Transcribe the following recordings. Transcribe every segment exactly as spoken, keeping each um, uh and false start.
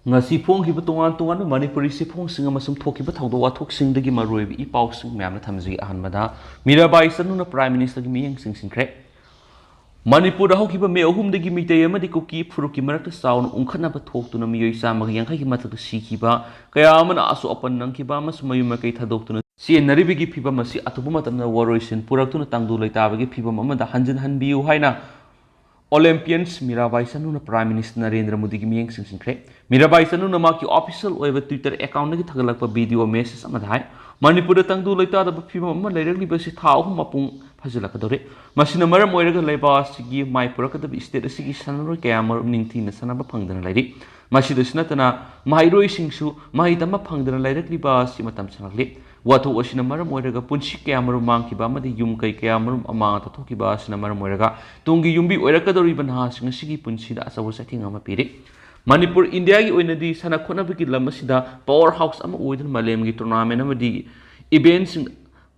ꯉꯁꯤ ꯐꯣꯡꯈꯤꯕ ꯇꯣꯉꯥꯟ ꯇꯣꯉꯥꯟꯕ ꯃꯅꯤꯄꯨꯔꯤ ꯆꯦꯐꯣꯡꯁꯤꯡ ꯑꯃꯁꯨꯡ ꯊꯣꯛꯈꯤꯕ ꯊꯧꯗꯣꯛ ꯋꯥꯊꯣꯛꯁꯤꯡꯗꯒꯤ ꯃꯔꯨꯑꯣꯏꯕ ꯏ ꯄꯥꯎꯁꯤꯡ ꯃꯌꯥꯝꯅ ꯊꯝꯖꯒꯦ꯫ ꯑꯍꯥꯟꯕꯗ, ꯃꯤꯔꯥꯕꯥꯏ ꯆꯅꯨꯅ Prime Ministerꯒꯤ ꯃꯤꯠꯌꯦꯡ ꯆꯤꯡꯁꯤꯟꯈ꯭ꯔꯦ꯫ ꯃꯅꯤꯄꯨꯔꯗ ꯍꯧꯈꯤꯕ ꯃꯦ ꯑꯍꯨꯝꯗꯒꯤ ꯃꯤꯇꯩ ꯑꯃꯗꯤ ꯀꯨꯀꯤ ꯐꯨꯔꯨꯞꯀꯤ ꯃꯔꯛꯇ ꯆꯥꯎꯅ ꯎꯪꯈꯠꯅꯕ ꯊꯣꯛꯇꯨꯅ ꯃꯤꯑꯣꯏ ꯆꯥꯝꯃꯒ ꯌꯥꯡꯈꯩꯒꯤ ꯃꯊꯛꯇ ꯁꯤꯈꯤꯕ, ꯀꯌꯥ ꯑꯃꯅ ꯑꯁꯣꯛ ꯑꯄꯟ ꯅꯪꯈꯤꯕ ꯑꯃꯁꯨꯡ ꯃꯌꯨꯝ ꯃꯀꯩ ꯊꯥꯗꯣꯛꯇꯨꯅ ꯆꯦꯟꯅꯔꯤꯕꯒꯤ ꯐꯤꯚꯝ ꯑꯁꯤ ꯑꯊꯨꯕ ꯃꯇꯝꯗ ꯋꯥꯔꯣꯏꯁꯤꯟ ꯄꯨꯔꯛꯇꯨꯅ ꯇꯪꯗꯨ ꯂꯩꯇꯥꯕꯒꯤ ꯐꯤꯚꯝ ꯑꯃꯗ ꯍꯟꯖꯤꯟꯍꯟꯕꯤꯌꯨ ꯍꯥꯏꯅ Olympians Mirabai ꯆꯅꯨꯅ Prime Minister Narendra ꯃꯣꯗꯤꯒꯤ ꯃꯤꯠꯌꯦꯡ ꯆꯤꯡꯁꯤꯟꯈ꯭ꯔꯦ꯫ ꯃꯤꯔꯥꯕꯥꯏ ꯆꯅꯨꯅ ꯃꯍꯥꯛꯀꯤ official ꯑꯣꯏꯕ Twitter accountꯗꯒꯤ ꯊꯥꯒꯠꯂꯛꯄ video message ꯑꯃꯗ ꯍꯥꯏ, ꯃꯅꯤꯄꯨꯔꯗ ꯇꯪꯗꯨ ꯂꯩꯇꯥꯗꯕ ꯐꯤꯚꯝ ꯑꯃ ꯂꯩꯔꯛꯂꯤꯕ ꯑꯁꯤ ꯊꯥ ꯑꯍꯨꯝ ꯃꯄꯨꯡ ꯐꯥꯖꯤꯜꯂꯛꯀꯗꯧꯔꯦ꯫ ꯃꯁꯤꯅ ꯃꯔꯝ ꯑꯣꯏꯔꯒ ꯂꯩꯕꯥꯛ ꯑꯁꯤꯒꯤ ꯃꯥꯏ ꯄꯨꯔꯛꯀꯗꯕ state ꯑꯁꯤꯒꯤ ꯁꯥꯟꯅꯔꯣꯏ ꯀꯌꯥ ꯑꯃꯔꯨꯝ ꯅꯤꯡꯊꯤꯅ ꯁꯥꯟꯅꯕ ꯐꯪꯗꯅ ꯂꯩꯔꯤ꯫ ꯃꯁꯤꯗꯁꯨ ꯅꯠꯇꯅ, ꯃꯍꯩꯔꯣꯏꯁꯤꯡꯁꯨ ꯃꯍꯩ ꯇꯝꯕ ꯐꯪꯗꯅ ꯂꯩꯔꯛꯂꯤꯕ ꯑꯁꯤ ꯃꯇꯝ ꯁꯥꯡꯂꯛꯂꯤ꯫ ꯋꯥꯊꯣꯛ ꯑꯁꯤꯅ ꯃꯔꯝ ꯑꯣꯏꯔꯒ ꯄꯨꯟꯁꯤ ꯀꯌꯥ ꯃꯔꯨꯝ ꯃꯥꯡꯈꯤꯕ ꯑꯃꯗꯤ ꯌꯨꯝ ꯀꯩ ꯀꯌꯥ ꯃꯔꯨꯝ ꯑꯃꯥꯡ ꯑꯇꯥ ꯊꯣꯛꯈꯤꯕ ꯑꯁꯤꯅ ꯃꯔꯝ ꯑꯣꯏꯔꯒ ꯇꯨꯡꯒꯤ ꯌꯨꯝꯕꯤ ꯑꯣꯏꯔꯛꯀꯗꯧꯔꯤꯕ ꯅꯍꯥꯁꯤꯡ ꯑꯁꯤꯒꯤ ꯄꯨꯟꯁꯤꯗ ꯑꯆꯧꯕ ꯆꯩꯊꯦꯡ ꯑꯃ ꯄꯤꯔꯤ꯫ ꯃꯅꯤꯄꯨꯔ ꯏꯟꯗꯤꯌꯥꯒꯤ ꯑꯣꯏꯅꯗꯤ ꯁꯥꯟꯅ ꯈꯣꯠꯅꯕꯒꯤ ꯂꯝ ꯑꯁꯤꯗ power house ꯑꯃ ꯑꯣꯏꯗꯨꯅ ꯃꯥꯂꯦꯝꯒꯤ tournamentꯁꯤꯡ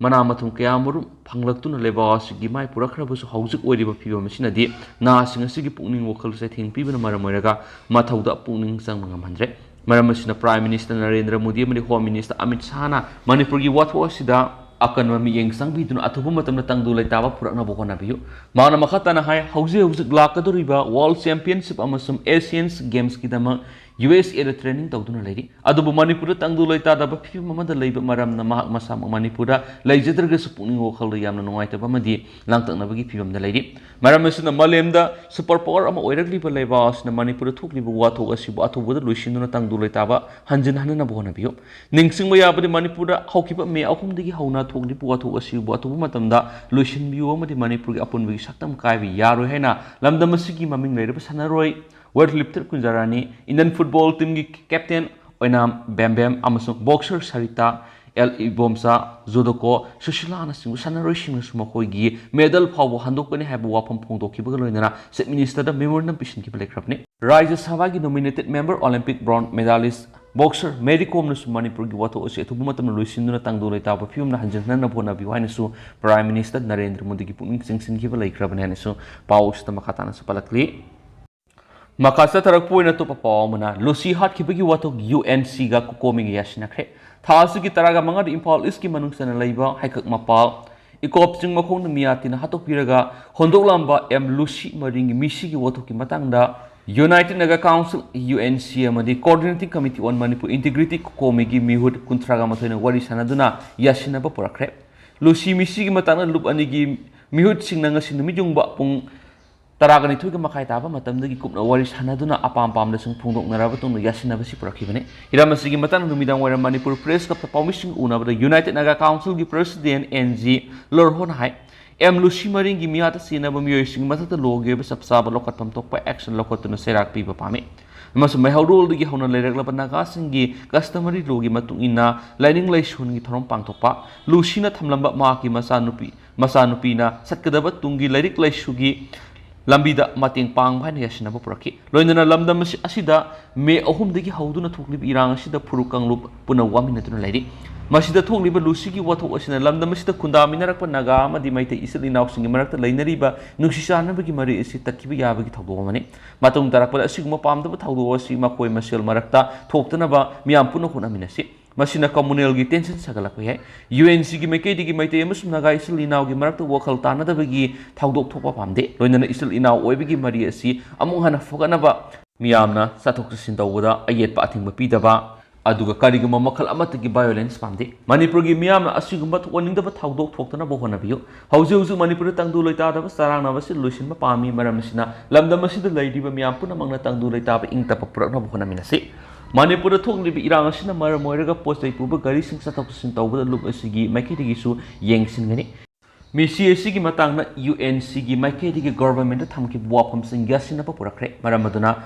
ꯃꯅꯥ ꯃꯊꯨꯝ ꯀꯌꯥ ꯃꯔꯨꯝ ꯐꯪꯂꯛꯇꯨꯅ ꯂꯩꯕꯥꯛ ꯑꯁꯤꯒꯤ ꯃꯥꯏ ꯄꯨꯔꯛꯈ꯭ꯔꯕꯁꯨ, ꯍꯧꯖꯤꯛ ꯑꯣꯏꯔꯤꯕ ꯐꯤꯕꯝ ꯑꯁꯤꯅꯗꯤ ꯅꯍꯥꯁꯤꯡ ꯑꯁꯤꯒꯤ ꯄꯨꯛꯅꯤꯡ ꯋꯥꯈꯜ ꯆꯩꯊꯦꯡ ꯄꯤꯕꯅ ꯃꯔꯝ ꯑꯣꯏꯔꯒ ꯃꯊꯧꯗ ꯄꯨꯛꯅꯤꯡ ꯆꯪꯕ ꯉꯝꯍꯟꯗ꯭ꯔꯦ꯫ ꯃꯔꯝ ꯑꯁꯤꯅ Prime Minister ꯅꯔꯦꯟꯗ꯭ꯔ ꯃꯣꯗꯤ ꯑꯃꯗꯤ Home Minister ꯑꯃꯤꯠ ꯁꯥꯍꯅ ꯃꯅꯤꯄꯨꯔꯒꯤ ꯋꯥꯊꯣꯛ ꯑꯁꯤꯗ ꯑꯀꯟꯕ ꯃꯤꯠꯌꯦꯡ ꯆꯪꯕꯤꯗꯨꯅ ꯑꯊꯨꯕ ꯃꯇꯝꯗ ꯇꯪꯗꯨ ꯂꯩꯇꯥꯕ ꯄꯨꯔꯛꯅꯕ ꯍꯣꯠꯅꯕꯤꯌꯨ꯫ ꯃꯍꯥꯛꯅ ꯃꯈꯥ ꯇꯥꯅ ꯍꯥꯏ, ꯍꯧꯖꯤꯛ ꯍꯧꯖꯤꯛ ꯂꯥꯛꯀꯗꯧꯔꯤꯕ World Championship ꯑꯃꯁꯨꯡ Asian Gamesꯀꯤꯗꯃꯛ USAꯗ training ꯇꯧꯗꯨꯅ ꯂꯩꯔꯤ꯫ ꯑꯗꯨꯕꯨ ꯃꯅꯤꯄꯨꯔꯗ ꯇꯪꯗꯨ ꯂꯩꯇꯥꯗꯕ ꯐꯤꯕꯝ ꯑꯃꯗ ꯂꯩꯕ ꯃꯔꯝꯅ ꯃꯍꯥꯛ ꯃꯁꯥꯃꯛ ꯃꯅꯤꯄꯨꯔꯗ ꯂꯩꯖꯗ꯭ꯔꯒꯁꯨ ꯄꯨꯛꯅꯤꯡ ꯋꯥꯈꯜꯗ ꯌꯥꯝꯅ ꯅꯨꯡꯉꯥꯏꯇꯕ ꯑꯃꯗꯤ ꯂꯥꯡꯇꯛꯅꯕꯒꯤ ꯐꯤꯕꯝꯗ ꯂꯩꯔꯤ꯫ ꯃꯔꯝ ꯑꯁꯤꯅ ꯃꯥꯂꯦꯝꯗ super power ꯑꯃ ꯑꯣꯏꯔꯛꯂꯤꯕ ꯂꯩꯕꯥꯛ ꯑꯁꯤꯅ ꯃꯅꯤꯄꯨꯔꯗ ꯊꯣꯛꯂꯤꯕ ꯋꯥꯊꯣꯛ ꯑꯁꯤꯕꯨ ꯑꯊꯨꯕꯗ ꯂꯣꯏꯁꯤꯟꯗꯨꯅ ꯇꯪꯗꯨ ꯂꯩꯇꯥꯕ ꯍꯟꯖꯤꯟꯍꯟꯅꯕ ꯍꯣꯠꯅꯕꯤꯌꯨ꯫ ꯅꯤꯡꯁꯤꯡꯕ ꯌꯥꯕꯗꯤ, ꯃꯅꯤꯄꯨꯔꯗ ꯍꯧꯈꯤꯕ ꯃꯦ ꯑꯍꯨꯝꯗꯒꯤ ꯍꯧꯅ ꯊꯣꯛꯂꯤꯕ ꯋꯥꯊꯣꯛ ꯑꯁꯤꯕꯨ ꯑꯊꯨꯕ ꯃꯇꯝꯗ ꯂꯣꯏꯁꯤꯟꯕꯤꯌꯨ ꯑꯃꯗꯤ ꯃꯅꯤꯄꯨꯔꯒꯤ ꯑꯄꯨꯟꯕꯒꯤ ꯁꯛꯇꯝ ꯀꯥꯏꯕ ꯌꯥꯔꯣꯏ ꯍꯥꯏꯅ ꯂꯝꯗꯝ ꯑꯁꯤꯒꯤ ꯃꯃꯤꯡ ꯂꯩꯔꯕ ꯁꯥꯟꯅꯔꯣꯏ weightlifter ꯀꯨꯟꯖꯥꯔꯥꯅꯤ, Indian football teamꯒꯤ captain ꯑꯣꯏꯅꯥꯝ ꯕꯦꯝꯕꯦꯝ ꯑꯃꯁꯨꯡ boxer Sarita L Ibomcha, judoka ꯁꯨꯁꯤꯂꯥꯅꯆꯤꯡꯕ ꯁꯥꯟꯅꯔꯣꯏꯁꯤꯡꯅꯁꯨ ꯃꯈꯣꯏꯒꯤ medal ꯐꯥꯎꯕ ꯍꯟꯗꯣꯛꯀꯅꯤ ꯍꯥꯏꯕ ꯋꯥꯐꯝ ꯐꯣꯡꯗꯣꯛꯈꯤꯕꯒ ꯂꯣꯏꯅꯅ Chief Ministerꯗ memorandum ꯄꯤꯁꯤꯟꯈꯤꯕ ꯂꯩꯈ꯭ꯔꯕꯅꯤ꯫ ꯔꯥꯖ꯭ꯌ ꯁꯚꯥꯒꯤ nominated member, Olympic bronze medalist boxer Mary ꯀꯣꯝꯅꯁꯨ ꯃꯅꯤꯄꯨꯔꯒꯤ ꯋꯥꯊꯣꯛ ꯑꯁꯤ ꯑꯊꯨꯕ ꯃꯇꯝꯗ ꯂꯣꯏꯁꯤꯟꯗꯨꯅ ꯇꯪꯗꯨ ꯂꯩꯇꯥꯕ ꯐꯤꯕꯝꯗ ꯍꯟꯖꯤꯟꯍꯟꯅꯕ ꯍꯣꯠꯅꯕꯤꯌꯨ ꯍꯥꯏꯅꯁꯨ Prime Minister ꯅꯔꯦꯟꯗ꯭ꯔ ꯃꯣꯗꯤꯒꯤ ꯄꯨꯛꯅꯤꯡ ꯆꯤꯡꯁꯤꯟꯈꯤꯕ ꯂꯩꯈ꯭ꯔꯕꯅꯤ ꯍꯥꯏꯅꯁꯨ ꯄꯥꯎ ꯑꯁꯤꯗ ꯃꯈꯥ ꯇꯥꯅꯁꯨ ꯄꯜꯂꯛꯂꯤ꯫ ꯃꯈꯥ ꯆꯠꯊꯔꯛꯄ ꯑꯣꯏꯅ ꯑꯇꯣꯞꯄ ꯄꯥꯎ ꯑꯃꯅ, ꯂꯨꯁꯤ ꯍꯥꯠꯈꯤꯕꯒꯤ ꯋꯥꯊꯣꯛ ꯌꯨ ꯑꯦꯟ ꯁꯤꯒ ꯀꯣꯀꯣꯃꯤꯒ ꯌꯥꯁꯤꯟꯅꯈ꯭ꯔꯦ꯫ ꯊꯥ ꯑꯁꯤꯒꯤ ꯇꯔꯥꯒ ꯃꯉꯥꯗ ꯏꯝꯐꯥꯜ ꯏꯁꯀꯤ ꯃꯅꯨꯡ ꯆꯟꯅ ꯂꯩꯕ ꯍꯩꯀꯛ ꯃꯄꯥꯜ ꯏꯀꯣꯞ ꯆꯤꯡ ꯃꯈꯣꯡꯗ ꯃꯤꯌꯥꯇꯤꯅ ꯍꯥꯠꯇꯣꯛꯄꯤꯔꯒ ꯍꯣꯟꯗꯣꯛꯂꯝꯕ ꯑꯦꯝ ꯂꯨꯁꯤ ꯃꯔꯤꯡꯒꯤ ꯃꯤꯁꯤꯒꯤ ꯋꯥꯊꯣꯛꯀꯤ ꯃꯇꯥꯡꯗ United Naga Council, U N C, ꯑꯃꯗꯤ Coordinating Committee on Manipur Integrity, ꯀꯣꯀꯣꯃꯤꯒꯤ ꯃꯤꯍꯨꯠ ꯀꯨꯟꯊ꯭ꯔꯥꯒ ꯃꯥꯊꯣꯏꯅ ꯋꯥꯔꯤ ꯁꯥꯟꯅꯗꯨꯅ ꯌꯥꯁꯤꯟꯅꯕ ꯄꯨꯔꯛꯈ꯭ꯔꯦ꯫ ꯂꯨꯁꯤ ꯃꯤꯁꯤꯒꯤ ꯃꯇꯥꯡꯗ ꯂꯨꯞ ꯑꯅꯤꯒꯤ ꯃꯤꯍꯨꯠꯁꯤꯡꯅ ꯉꯁꯤ ꯅꯨꯃꯤꯠ ꯌꯨꯡꯕ ꯄꯨꯡ ꯇꯔꯥꯒ ꯅꯤꯊꯣꯏꯒ ꯃꯈꯥꯏ ꯇꯥꯕ ꯃꯇꯝꯗꯒꯤ ꯀꯨꯞꯅ ꯋꯥꯔꯤ ꯁꯥꯟꯅꯗꯨꯅ ꯑꯄꯥꯝ ꯄꯥꯝꯗꯁꯤꯡ ꯐꯣꯡꯗꯣꯛꯅꯔꯕ ꯃꯇꯨꯡꯗ ꯌꯥꯁꯤꯟꯅꯕꯁꯤ ꯄꯨꯔꯛꯈꯤꯕꯅꯤ꯫ ꯍꯤꯔꯝ ꯑꯁꯤꯒꯤ ꯃꯇꯥꯡꯗ ꯅꯨꯃꯤꯗꯥꯡ ꯋꯥꯏꯔꯝ ꯃꯅꯤꯄꯨꯔ ꯄ꯭ꯔꯦꯁ ꯀ꯭ꯂꯕꯇ ꯄꯥꯎꯃꯤꯁꯤꯡꯒ ꯎꯅꯕꯗ United Naga Councilꯒꯤ President ꯑꯦꯟ ꯖꯤ ꯂꯣꯔꯍꯣꯟ ꯍꯥꯏ, ꯑꯦꯝ ꯂꯨꯁꯤ ꯃꯔꯤꯡꯒꯤ ꯃꯤꯌꯥꯠꯇ ꯁꯤꯖꯤꯟꯅꯕ ꯃꯤꯑꯣꯏꯁꯤꯡꯒꯤ ꯃꯊꯛꯇ ꯂꯣꯒꯤ ꯑꯣꯏꯕ ꯆꯞ ꯆꯥꯕ ꯂꯧꯈꯠꯐꯝ ꯊꯣꯛꯄ action ꯂꯧꯈꯠꯇꯨꯅ ꯆꯩꯔꯥꯛ ꯄꯤꯕ ꯄꯥꯝꯃꯤ꯫ ꯑꯃꯁꯨꯡ ꯃꯩꯍꯧꯔꯣꯜꯗꯒꯤ ꯍꯧꯅ ꯂꯩꯔꯛꯂꯕ ꯅꯥꯒꯥꯁꯤꯡꯒꯤ customary lawꯒꯤ ꯃꯇꯨꯡ ꯏꯟꯅ ꯂꯥꯏꯅꯤꯡ ꯂꯥꯏꯁꯣꯟꯒꯤ ꯊꯧꯔꯝ ꯄꯥꯡꯊꯣꯛꯄ, ꯂꯨꯁꯤꯅ ꯊꯝꯂꯝꯕ ꯃꯍꯥꯛꯀꯤ ꯃꯆꯥꯅꯨꯄꯤ, ꯃꯆꯥꯅꯨꯄꯤꯅ ꯆꯠꯀꯗꯕ ꯇꯨꯡꯒꯤ ꯂꯥꯏꯔꯤꯛ ꯂꯥꯏꯁꯨꯒꯤ ꯂꯝꯕꯤꯗ ꯃꯇꯦꯡ ꯄꯥꯡꯕ ꯍꯥꯏꯅ ꯌꯥꯁꯤꯟꯅꯕ ꯄꯨꯔꯛꯈꯤ꯫ ꯂꯣꯏꯅꯅ ꯂꯝꯗꯝ ꯑꯁꯤ-, ꯑꯁꯤꯗ ꯃꯦ ꯑꯍꯨꯝꯗꯒꯤ ꯍꯧꯗꯨꯅ ꯊꯣꯛꯂꯤꯕ ꯏꯔꯥꯡ ꯑꯁꯤꯗ ꯐꯨꯔꯨꯞ ꯀꯥꯡꯂꯨꯞ ꯄꯨꯟꯅ ꯋꯥꯃꯤꯟꯅꯗꯨꯅ ꯂꯩꯔꯤ꯫ ꯃꯁꯤꯗ ꯊꯣꯛꯂꯤꯕ ꯂꯨꯁꯤꯒꯤ ꯋꯥꯊꯣꯛ ꯑꯁꯤꯅ ꯂꯝꯗꯝ ꯑꯁꯤꯗ ꯈꯨꯟꯗꯥꯃꯤꯟꯅꯔꯛꯄ ꯅꯥꯒꯥ ꯑꯃꯗꯤ ꯃꯩꯇꯩ ꯏꯆꯤꯜ ꯏꯅꯥꯎꯁꯤꯡꯒꯤ ꯃꯔꯛꯇ ꯂꯩꯅꯔꯤꯕ ꯅꯨꯡꯁꯤ ꯆꯥꯟꯅꯕꯒꯤ ꯃꯔꯤ ꯑꯁꯤ ꯇꯠꯈꯤꯕ ꯌꯥꯕꯒꯤ ꯊꯧꯗꯣꯛ ꯑꯃꯅꯤ꯫ ꯃꯇꯨꯡ ꯇꯥꯔꯛꯄꯗ ꯑꯁꯤꯒꯨꯝꯕ ꯄꯥꯝꯗꯕ ꯊꯧꯗꯣꯛ ꯑꯁꯤ ꯃꯈꯣꯏ ꯃꯁꯦꯜ ꯃꯔꯛꯇ ꯊꯣꯛꯇꯅꯕ ꯃꯤꯌꯥꯝ ꯄꯨꯟꯅ ꯍꯣꯠꯅꯃꯤꯟꯅꯁꯤ꯫ ꯃꯁꯤꯅ communalꯒꯤ tension ꯁꯥꯒꯠꯂꯛꯄ ꯌꯥꯏ꯫ ꯌꯨ ꯑꯦꯟ ꯁꯤꯒꯤ ꯃꯥꯏꯀꯩꯗꯒꯤ ꯃꯩꯇꯩ ꯑꯃꯁꯨꯡ ꯅꯥꯒꯥ ꯏꯆꯤꯜ ꯏꯅꯥꯎꯒꯤ ꯃꯔꯛꯇ ꯋꯥꯈꯜ ꯇꯥꯅꯗꯕꯒꯤ ꯊꯧꯗꯣꯛ ꯊꯣꯛꯄ ꯄꯥꯝꯗꯦ꯫ ꯂꯣꯏꯅꯅ ꯏꯆꯤꯜ ꯏꯅꯥꯎ ꯑꯣꯏꯕꯒꯤ ꯃꯔꯤ ꯑꯁꯤ ꯑꯃꯨꯛ ꯍꯟꯅ ꯐꯒꯠꯅꯕ, ꯃꯤꯌꯥꯝꯅ ꯆꯠꯊꯣꯛ ꯆꯠꯁꯤꯟ ꯇꯧꯕꯗ ꯑꯌꯦꯠꯄ ꯑꯊꯤꯡꯕ ꯄꯤꯗꯕ, ꯑꯗꯨꯒ ꯀꯔꯤꯒꯨꯝꯕ ꯃꯈꯜ ꯑꯃꯠꯇꯒꯤ violence ꯄꯥꯝꯗꯦ꯫ ꯃꯅꯤꯄꯨꯔꯒꯤ ꯃꯤꯌꯥꯝꯅ ꯑꯁꯤꯒꯨꯝꯕ ꯊꯣꯛꯍꯟꯅꯤꯡꯗꯕ ꯊꯧꯗꯣꯛ ꯊꯣꯛꯇꯅꯕ ꯍꯣꯠꯅꯕꯤꯌꯨ꯫ ꯍꯧꯖꯤꯛ ꯍꯧꯖꯤꯛ ꯃꯅꯤꯄꯨꯔꯗ ꯇꯪꯗꯨ ꯂꯩꯇꯥꯗꯕ ꯆꯔꯥꯡꯅꯕꯁꯤ ꯂꯣꯏꯁꯤꯟꯕ ꯄꯥꯝꯃꯤ꯫ ꯃꯔꯝ ꯑꯁꯤꯅ ꯂꯝꯗꯝ ꯑꯁꯤꯗ ꯂꯩꯔꯤꯕ ꯃꯤꯌꯥꯝ ꯄꯨꯝꯅꯃꯛꯅ ꯇꯪꯗꯨ ꯂꯩꯇꯥꯕ ꯏꯪ ꯇꯞꯄ ꯄꯨꯔꯛꯅꯕ ꯍꯣꯠꯅꯃꯤꯟꯅꯁꯤ꯫ ꯃꯅꯤꯄꯨꯔꯗ ꯊꯣꯛꯂꯤꯕ ꯏꯔꯥꯡ ꯑꯁꯤꯅ ꯃꯔꯝ ꯑꯣꯏꯔꯒ ꯄꯣꯠ ꯆꯩ ꯄꯨꯕ ꯒꯥꯔꯤꯁꯤꯡ ꯆꯠꯊꯣꯛ ꯆꯠꯁꯤꯟ ꯇꯧꯕꯗ ꯂꯨꯞ ꯑꯁꯤꯒꯤ ꯃꯥꯏꯀꯩꯗꯒꯤꯁꯨ ꯌꯦꯡꯁꯤꯟꯒꯅꯤ꯫ ꯃꯤꯁꯤ ꯑꯁꯤꯒꯤ ꯃꯇꯥꯡꯗ ꯌꯨ ꯑꯦꯟ ꯁꯤꯒꯤ ꯃꯥꯏꯀꯩꯗꯒꯤ governmentꯇ ꯊꯝꯈꯤꯕ ꯋꯥꯐꯝꯁꯤꯡ ꯌꯥꯁꯤꯟꯅꯕ ꯄꯨꯔꯛꯈ꯭ꯔꯦ꯫ ꯃꯔꯝ ꯑꯗꯨꯅ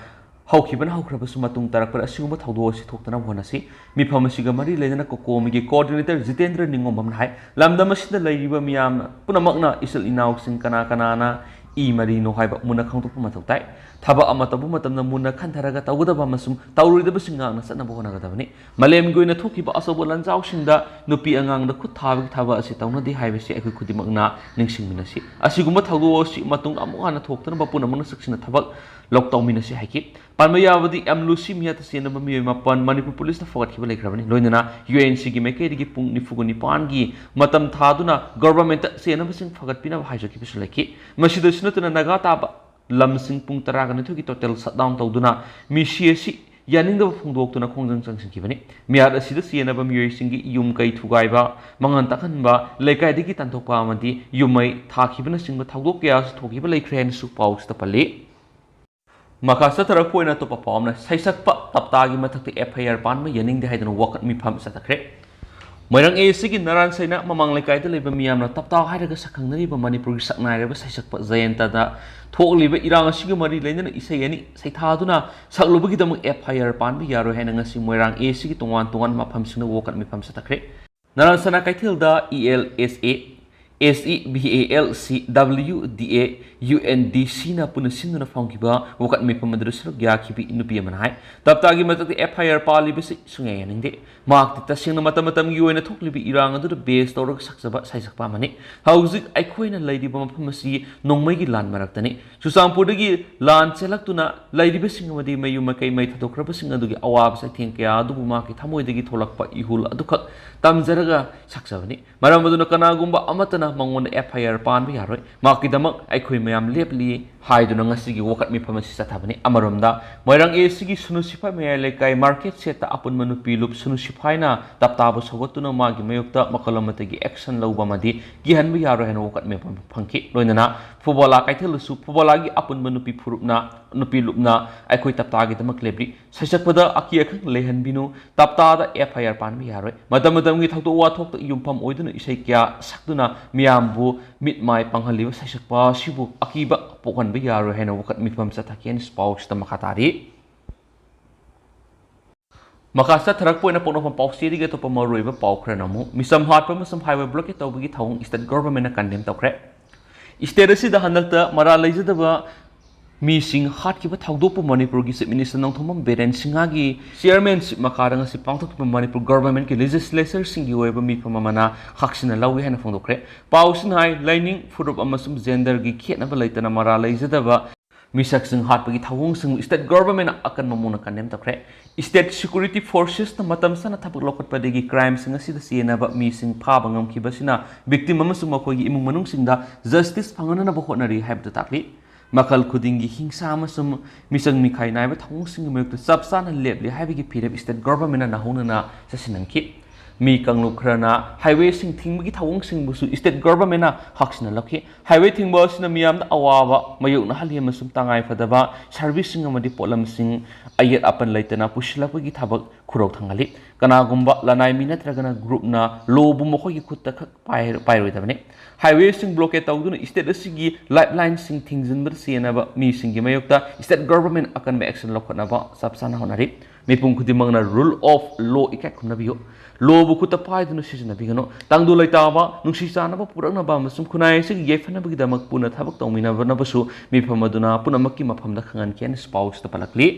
ꯍꯧꯈꯤꯕꯅ ꯍꯧꯈ꯭ꯔꯕꯁꯨ ꯃꯇꯨꯡ ꯇꯥꯔꯛꯄꯗ ꯑꯁꯤꯒꯨꯝꯕ ꯊꯧꯗꯣꯛ ꯑꯁꯤ ꯊꯣꯛꯇꯅꯕ ꯍꯣꯠꯅꯁꯤ꯫ ꯃꯤꯐꯝ ꯑꯁꯤꯒ ꯃꯔꯤ ꯂꯩꯅꯅ ꯀꯣꯀꯣꯃꯤꯒꯤ coordinator ꯖꯤꯇꯦꯟꯗ꯭ꯔ ꯅꯤꯉꯣꯝꯕꯝꯅ ꯍꯥꯏ, ꯂꯝꯗꯝ ꯑꯁꯤꯗ ꯂꯩꯔꯤꯕ ꯃꯤꯌꯥꯝ ꯄꯨꯝꯅꯃꯛꯅ ꯏꯆꯤꯜ ꯏꯅꯥꯎꯁꯤꯡ ꯀꯅꯥ ꯀꯅꯥꯅ ꯏ ꯃꯔꯤꯅꯣ ꯍꯥꯏꯕ ꯃꯨꯟꯅ ꯈꯪꯗꯣꯛꯄ ꯃꯊꯧ ꯇꯥꯏ꯫ ꯊꯕꯛ ꯑꯃ ꯇꯧꯕ ꯃꯇꯝꯗ ꯃꯨꯟꯅ ꯈꯟꯊꯔꯒ ꯇꯧꯒꯗꯕ ꯑꯃꯁꯨꯡ ꯇꯧꯔꯣꯏꯗꯕꯁꯤꯡ ꯉꯥꯛꯅ ꯆꯠꯅꯕ ꯍꯣꯠꯅꯒꯗꯕꯅꯤ꯫ ꯃꯥꯂꯦꯝꯒꯤ ꯑꯣꯏꯅ ꯊꯣꯛꯈꯤꯕ ꯑꯆꯧꯕ ꯂꯥꯟꯖꯥꯎꯁꯤꯡꯗ ꯅꯨꯄꯤ ꯑꯉꯥꯡꯗ ꯈꯨꯠ ꯊꯥꯕꯒꯤ ꯊꯕꯛ ꯑꯁꯤ ꯇꯧꯅꯗꯦ ꯍꯥꯏꯕꯁꯤ ꯑꯩꯈꯣꯏ ꯈꯨꯗꯤꯡꯃꯛꯅ ꯅꯤꯡꯁꯤꯡꯃꯤꯟꯅꯁꯤ꯫ ꯑꯁꯤꯒꯨꯝꯕ ꯊꯧꯗꯣꯛ ꯑꯁꯤ ꯃꯇꯨꯡ ꯑꯃꯨꯛ ꯍꯟꯅ ꯊꯣꯛꯇꯅꯕ ꯄꯨꯝꯅꯃꯛꯅ ꯆꯦꯛꯁꯤꯟꯅ ꯊꯕꯛ ꯂꯣꯛ ꯇꯧꯃꯤꯟꯅꯁꯤ ꯍꯥꯏꯈꯤ꯫ ꯄꯥꯟꯕ ꯌꯥꯕꯗꯤ ꯑꯦꯝ ꯂꯨꯁꯤ ꯃꯤꯌꯥꯠꯇ ꯆꯦꯟꯅꯕ ꯃꯤꯑꯣꯏ ꯃꯥꯄꯟ ꯃꯅꯤꯄꯨꯔ ꯄꯨꯂꯤꯁꯅ ꯐꯒꯠꯈꯤꯕ ꯂꯩꯈ꯭ꯔꯕꯅꯤ꯫ ꯂꯣꯏꯅꯅ ꯌꯨ ꯑꯦꯟ ꯁꯤꯒꯤ ꯃꯥꯏꯀꯩꯗꯒꯤ ꯄꯨꯡ ꯅꯤꯐꯨꯒ ꯅꯤꯄꯥꯟꯒꯤ ꯃꯇꯝ ꯊꯥꯗꯨꯅ ꯒꯣꯚꯔꯟꯃꯦꯟꯠꯇ ꯆꯦꯟꯅꯕꯁꯤꯡ ꯐꯒꯠꯄꯤꯅꯕ ꯍꯥꯏꯖꯈꯤꯕꯁꯨ ꯂꯩꯈꯤ꯫ ꯃꯁꯤꯗꯁꯨ ꯅꯠꯇꯅ ꯅꯥꯒꯥ ꯇꯥꯕ ꯂꯝꯁꯤꯡ ꯄꯨꯡ ꯇꯔꯥꯒ ꯅꯤꯊꯣꯏꯒꯤ ꯇꯣꯇꯦꯜ ꯁꯠꯗꯥꯎꯟ ꯇꯧꯗꯨꯅ ꯃꯤꯁꯤ ꯑꯁꯤ ꯌꯥꯅꯤꯡꯗꯕ ꯐꯣꯡꯗꯣꯛꯇꯨꯅ ꯈꯣꯡꯖꯪ ꯆꯪꯁꯤꯟꯈꯤꯕꯅꯤ꯫ ꯃꯤꯍꯥꯠ ꯑꯁꯤꯗ ꯆꯦꯟꯅꯕ ꯃꯤꯑꯣꯏꯁꯤꯡꯒꯤ ꯌꯨꯝ ꯀꯩ ꯊꯨꯒꯥꯏꯕ, ꯃꯥꯡꯍꯟ ꯇꯥꯛꯍꯟꯕ, ꯂꯩꯀꯥꯏꯗꯒꯤ ꯇꯥꯟꯊꯣꯛꯄ ꯑꯃꯗꯤ ꯌꯨꯝꯃꯩ ꯊꯥꯈꯤꯕꯅꯆꯤꯡꯕ ꯊꯧꯗꯣꯛ ꯀꯌꯥꯁꯨ ꯊꯣꯛꯈꯤꯕ ꯂꯩꯈ꯭ꯔꯦ ꯍꯥꯏꯅꯁꯨ ꯄꯥꯎꯁꯤꯗ ꯄꯜꯂꯤ꯫ ꯃꯈꯥ ꯆꯠꯊꯔꯛꯄ ꯑꯣꯏꯅ ꯑꯇꯣꯞꯄ ꯄꯥꯎ ꯑꯃꯅ, ꯁꯩꯁꯛꯄ ꯇꯞꯇꯥꯒꯤ ꯃꯊꯛꯇ ꯑꯦꯐ ꯑꯥꯏ ꯑꯥꯔ ꯄꯥꯟꯕ ꯌꯥꯅꯤꯡꯗꯦ ꯍꯥꯏꯗꯨꯅ ꯋꯥꯀꯠ ꯃꯤꯐꯝ ꯆꯠꯊꯈ꯭ꯔꯦ꯫ ꯃꯣꯏꯔꯥꯡ ꯑꯦ ꯁꯤꯒꯤ ꯅꯔꯥꯟ ꯁꯩꯅ ꯃꯃꯥꯡ ꯂꯩꯀꯥꯏꯗ ꯂꯩꯕ ꯃꯤꯌꯥꯝꯅ ꯇꯞꯇꯥ ꯍꯥꯏꯔꯒ ꯁꯛꯈꯪꯅꯔꯤꯕ ꯃꯅꯤꯄꯨꯔꯒꯤ ꯁꯛꯅꯥꯏꯔꯕ ꯁꯩꯁꯛꯄ ꯖꯌꯟꯇꯗ ꯊꯣꯛꯂꯤꯕ ꯏꯔꯥꯡ ꯑꯁꯤꯒ ꯃꯔꯤ ꯂꯩꯅꯅ ꯏꯁꯩ ꯑꯅꯤ ꯁꯩꯊꯥꯗꯨꯅ ꯁꯛꯂꯨꯕꯒꯤꯗꯃꯛ ꯑꯦꯐ ꯑꯥꯏ ꯑꯥꯔ ꯄꯥꯟꯕ ꯌꯥꯔꯣꯏ ꯍꯥꯏꯅ ꯉꯁꯤ ꯃꯣꯏꯔꯥꯡ ꯑꯦ ꯁꯤꯒꯤ ꯇꯣꯉꯥꯟ ꯇꯣꯉꯥꯟꯕ ꯃꯐꯝꯁꯤꯡꯗ ꯋꯥꯀꯠ ꯃꯤꯐꯝ ꯆꯠꯊꯈ꯭ꯔꯦ꯫ ꯅꯔꯥꯟ ꯁꯅꯥ ꯀꯩꯊꯦꯜꯗ E L S A, S E V A L C, W D A, U N D ꯁꯤꯅ ꯄꯨꯟꯅ ꯁꯤꯟꯗꯨꯅ ꯐꯣꯡꯈꯤꯕ ꯋꯥꯀꯠ ꯃꯤꯐꯝ ꯑꯗꯨꯗ ꯁꯔꯨꯛ ꯌꯥꯈꯤꯕꯤ ꯅꯨꯄꯤ ꯑꯃꯅ ꯍꯥꯏ, ꯇꯞꯇꯥꯒꯤ ꯃꯊꯛꯇ ꯑꯦꯐ ꯑꯥꯏ ꯑꯥꯔ ꯄꯥꯜꯂꯤꯕꯁꯤ ꯁꯨꯡꯌꯥ ꯌꯥꯅꯤꯡꯗꯦ꯫ ꯃꯍꯥꯛꯇꯤ ꯇꯁꯦꯡꯅ ꯃꯇꯝ ꯃꯇꯝꯒꯤ ꯑꯣꯏꯅ ꯊꯣꯛꯂꯤꯕ ꯏꯔꯥꯡ ꯑꯗꯨꯗ ꯕꯦꯁ ꯇꯧꯔꯒ ꯁꯛꯆꯕ ꯁꯩꯁꯛꯄ ꯑꯃꯅꯤ꯫ ꯍꯧꯖꯤꯛ ꯑꯩꯈꯣꯏꯅ ꯂꯩꯔꯤꯕ ꯃꯐꯝ ꯑꯁꯤ ꯅꯣꯡꯃꯩꯒꯤ ꯂꯥꯟ ꯃꯔꯛꯇꯅꯤ꯫ ꯆꯨꯔꯆꯥꯟꯄꯨꯔꯗꯒꯤ ꯂꯥꯟ ꯆꯦꯜꯂꯛꯇꯨꯅ ꯂꯩꯔꯤꯕꯁꯤꯡ ꯑꯃꯗꯤ ꯃꯌꯨꯝ ꯃꯀꯩ ꯃꯩ ꯊꯥꯗꯣꯛꯈ꯭ꯔꯕꯁꯤꯡ ꯑꯗꯨꯒꯤ ꯑꯋꯥꯕ ꯆꯩꯊꯦꯡ ꯀꯌꯥ ꯑꯗꯨꯕꯨ ꯃꯍꯥꯛꯀꯤ ꯊꯃꯣꯏꯗꯒꯤ ꯊꯣꯛꯂꯛꯄ ꯏꯍꯨꯜ ꯑꯗꯨꯈꯛ ꯇꯝꯖꯔꯒ ꯁꯛꯆꯕꯅꯤ꯫ ꯃꯔꯝ ꯑꯗꯨꯅ ꯀꯅꯥꯒꯨꯝꯕ ꯑꯃꯠꯇꯅ ꯃꯉꯣꯟꯗ ꯑꯦꯐ ꯑꯥꯏ ꯑꯥꯔ ꯄꯥꯟꯕ ꯌꯥꯔꯣꯏ꯫ ꯃꯍꯥꯛꯀꯤꯗꯃꯛ ꯑꯩꯈꯣꯏ ꯃꯌꯥꯝ ꯂꯦꯞꯂꯤ ꯍꯥꯏꯗꯨꯅ ꯉꯁꯤꯒꯤ ꯋꯥꯀꯠ ꯃꯤꯐꯝ ꯑꯁꯤ ꯆꯠꯊꯕꯅꯤ꯫ ꯑꯃꯔꯣꯝꯗ, ꯃꯣꯏꯔꯥꯡ ꯑꯦ ꯁꯤꯒꯤ ꯁꯨꯅꯨ ꯁꯤꯐꯥꯏ ꯃꯌꯥꯏ ꯂꯩꯀꯥꯏ ꯃꯥꯔꯀꯦꯠ ꯁꯦꯠꯇ ꯑꯄꯨꯟꯕ ꯅꯨꯄꯤ ꯂꯨꯞ ꯁꯨꯅꯨ ꯁꯤꯐꯥꯏꯅ ꯇꯞꯇꯥꯕ ꯁꯧꯒꯠꯇꯨꯅ ꯃꯥꯒꯤ ꯃꯥꯌꯣꯛꯇ ꯃꯈꯜ ꯑꯃꯠꯇꯒꯤ ꯑꯦꯛꯁꯟ ꯂꯧꯕ ꯑꯃꯗꯤ ꯀꯤꯍꯟꯕ ꯌꯥꯔꯣꯏ ꯍꯥꯏꯅ ꯋꯥꯀꯠ ꯃꯤꯐꯝ ꯐꯪꯈꯤ꯫ ꯂꯣꯏꯅꯅ ꯐꯨꯕꯣꯂꯥ ꯀꯩꯊꯦꯜꯗꯁꯨ ꯐꯨꯕꯣꯂꯥꯒꯤ ꯑꯄꯨꯟꯕ ꯅꯨꯄꯤ ꯐꯨꯔꯨꯞꯅ, ꯅꯨꯄꯤ ꯂꯨꯞꯅ ꯑꯩꯈꯣꯏ ꯇꯞꯇꯥꯒꯤꯗꯃꯛ ꯂꯦꯞꯂꯤ꯫ ꯁꯩꯁꯛꯄꯗ ꯑꯀꯤ ꯑꯈꯪ ꯂꯩꯍꯟꯕꯤꯅꯨ꯫ ꯇꯞꯇꯥꯗ ꯑꯦꯐ ꯑꯥꯏ ꯑꯥꯔ ꯄꯥꯟꯕ ꯌꯥꯔꯣꯏ꯫ ꯃꯇꯝ ꯃꯇꯝꯒꯤ ꯊꯧꯗꯣꯛ ꯋꯥꯊꯣꯛꯇ ꯌꯨꯝꯐꯝ ꯑꯣꯏꯗꯨꯅ ꯏꯁꯩ ꯀꯌꯥ ꯁꯛꯇꯨꯅ ꯃꯤꯌꯥꯝꯕꯨ ꯃꯤꯠ ꯃꯥꯏ ꯄꯥꯡꯍꯜꯂꯤꯕ ꯁꯩꯁꯛꯄ ꯑꯁꯤꯕꯨ ꯑꯀꯤꯕ ꯄꯣꯛꯍꯟꯕ ꯌꯥꯔꯣꯏ ꯍꯥꯏꯅ ꯋꯥꯀꯠ ꯃꯤꯐꯝ ꯆꯠꯊꯈꯤ ꯍꯥꯏꯅ ꯄꯥꯎꯁꯤꯗ ꯃꯈꯥ ꯇꯥꯔꯤ꯫ ꯃꯈꯥ ꯆꯠꯊꯔꯛꯄ ꯑꯣꯏꯅ ꯄꯣꯛꯅꯐꯝ ꯄꯥꯎꯆꯦꯗꯒꯤ ꯑꯇꯣꯞꯄ ꯃꯔꯨꯑꯣꯏꯕ ꯄꯥꯎ ꯈꯔꯅ ꯑꯃꯨꯛ, ꯃꯤꯆꯝ ꯍꯥꯠꯄ ꯑꯃꯁꯨꯡ highway blockade ꯇꯧꯕꯒꯤ ꯊꯧꯑꯣꯡ state government ꯅ condemn ꯇꯧꯈ꯭ꯔꯦ꯫ State ꯑꯁꯤꯗ ꯍꯟꯗꯛꯇ ꯃꯔꯥꯜ ꯂꯩꯖꯗꯕ ꯃꯤꯁꯤꯡ ꯍꯥꯠꯈꯤꯕ ꯊꯧꯗꯣꯛꯄꯨ ꯃꯅꯤꯄꯨꯔꯒꯤ Chief Minister Nongthombam Biren ꯁꯤꯡꯍꯒꯤ chairmanship ꯃꯈꯥꯗ ꯉꯁꯤ ꯄꯥꯡꯊꯣꯛꯈꯤꯕ ꯃꯅꯤꯄꯨꯔ government ꯀꯤ legislature ꯁꯤꯡꯒꯤ ꯑꯣꯏꯕ ꯃꯤꯐꯝ ꯑꯃꯅ ꯍꯛꯁꯤꯟꯅ ꯂꯧꯏ ꯍꯥꯏꯅ ꯐꯣꯡꯗꯣꯛꯈ꯭ꯔꯦ꯫ ꯄꯥꯎꯁꯤꯅ ꯍꯥꯏ, ꯂꯥꯏꯅꯤꯡ, ꯐꯨꯔꯨꯞ ꯑꯃꯁꯨꯡ gender ꯒꯤ ꯈꯦꯠꯅꯕ ꯂꯩꯇꯅ ꯃꯔꯥꯜ ꯂꯩꯖꯗꯕ ꯃꯤꯁꯛꯁꯤꯡ ꯍꯥꯠꯄꯒꯤ ꯊꯧꯑꯣꯡꯁꯤꯡꯕꯨ state governmentꯅ ꯑꯀꯟꯕ ꯃꯑꯣꯡꯗ condemn ꯇꯧꯈ꯭ꯔꯦ꯫ State security forcesꯅ ꯃꯇꯝ ꯆꯥꯅ ꯊꯕꯛ ꯂꯧꯈꯠꯄꯗꯒꯤ crimeꯁꯤꯡ ꯑꯁꯤꯗ ꯆꯦꯟꯅꯕ ꯃꯤꯁꯤꯡ ꯐꯥꯕ ꯉꯝꯈꯤꯕꯁꯤꯅ victim ꯑꯃꯁꯨꯡ ꯃꯈꯣꯏꯒꯤ ꯏꯃꯨꯡ ꯃꯅꯨꯡꯁꯤꯡꯗ justice ꯐꯪꯍꯟꯅꯕ ꯍꯣꯠꯅꯔꯤ ꯍꯥꯏꯕꯗꯨ ꯇꯥꯛꯂꯤ꯫ ꯃꯈꯜ ꯈꯨꯗꯤꯡꯒꯤ ꯍꯤꯡꯁꯥ ꯑꯃꯁꯨꯡ ꯃꯤꯆꯪ ꯃꯤꯈꯥꯏ ꯅꯥꯏꯕ ꯊꯧꯑꯣꯡꯁꯤꯡꯒꯤ ꯃꯥꯌꯣꯛꯇ ꯆꯞ ꯆꯥꯅ ꯂꯦꯞꯂꯤ ꯍꯥꯏꯕꯒꯤ ꯐꯤꯔꯦꯞ state governmentꯅ ꯅꯧꯍꯧꯅꯅ ꯆꯠꯁꯤꯟꯍꯟꯈꯤ꯫ ꯃꯤ ꯀꯥꯡꯂꯨꯞ ꯈꯔꯅ highwayꯁꯤꯡ ꯊꯤꯡꯕꯒꯤ ꯊꯧꯑꯣꯡꯁꯤꯡꯕꯨꯁꯨ state governmentꯅ ꯍꯥꯛꯆꯤꯟꯅ ꯂꯧꯈꯤ꯫ Highway ꯊꯤꯡꯕ ꯑꯁꯤꯅ ꯃꯤꯌꯥꯝꯗ ꯑꯋꯥꯕ ꯃꯥꯌꯣꯛꯅꯍꯜꯂꯤ ꯑꯃꯁꯨꯡ ꯇꯉꯥꯏ ꯐꯗꯕ serviceꯁꯤꯡ ꯑꯃꯗꯤ ꯄꯣꯠꯂꯝꯁꯤꯡ ꯑꯌꯦꯠ ꯑꯄꯟ ꯂꯩꯇꯅ ꯄꯨꯁꯤꯜꯂꯛꯄꯒꯤ ꯊꯕꯛ ꯈꯨꯔꯧ ꯊꯥꯡꯍꯜꯂꯤ꯫ ꯀꯅꯥꯒꯨꯝꯕ ꯂꯅꯥꯏ ꯃꯤ ꯅꯠꯇ꯭ꯔꯒꯅ groupꯅ lawꯕꯨ ꯃꯈꯣꯏꯒꯤ ꯈꯨꯠꯇ ꯈꯛ ꯄꯥꯏ-, ꯄꯥꯏꯔꯣꯏꯗꯕꯅꯤ꯫ Highwayꯁꯤꯡ blockade ꯇꯧꯗꯨꯅ state ꯑꯁꯤꯒꯤ lifelineꯁꯤꯡ ꯊꯤꯡꯖꯤꯟꯕꯗ ꯆꯦꯟꯅꯕ ꯃꯤꯁꯤꯡꯒꯤ ꯃꯥꯌꯣꯛꯇ state government ꯑꯀꯟꯕ action ꯂꯧꯈꯠꯅꯕ ꯆꯞ ꯆꯥꯅ ꯍꯣꯠꯅꯔꯤ꯫ ꯃꯤꯄꯨꯝ ꯈꯨꯗꯤꯡꯃꯛꯅ rule of law ꯏꯀꯥꯏ ꯈꯨꯝꯅꯕꯤꯌꯨ꯫ Lawꯕꯨ ꯈꯨꯠꯇ ꯄꯥꯏꯗꯨꯅ ꯁꯤꯖꯤꯟꯅꯕꯤꯒꯅꯨ꯫ ꯇꯪꯗꯨ ꯂꯩꯇꯥꯕ, ꯅꯨꯡꯁꯤ ꯆꯥꯟꯅꯕ ꯄꯨꯔꯛꯅꯕ ꯑꯃꯁꯨꯡ ꯈꯨꯟꯅꯥꯏ ꯑꯁꯤꯒꯤ ꯌꯥꯏꯐꯅꯕꯒꯤꯗꯃꯛ ꯄꯨꯟꯅ ꯊꯕꯛ ꯇꯧꯃꯤꯟꯅꯕꯅꯕꯁꯨ ꯃꯤꯐꯝ ꯑꯗꯨꯅ ꯄꯨꯝꯅꯃꯛꯀꯤ ꯃꯐꯝꯗ ꯈꯪꯍꯟꯈꯤ ꯍꯥꯏꯅ ꯄꯥꯎꯁꯤꯗ ꯄꯜꯂꯛꯂꯤ꯫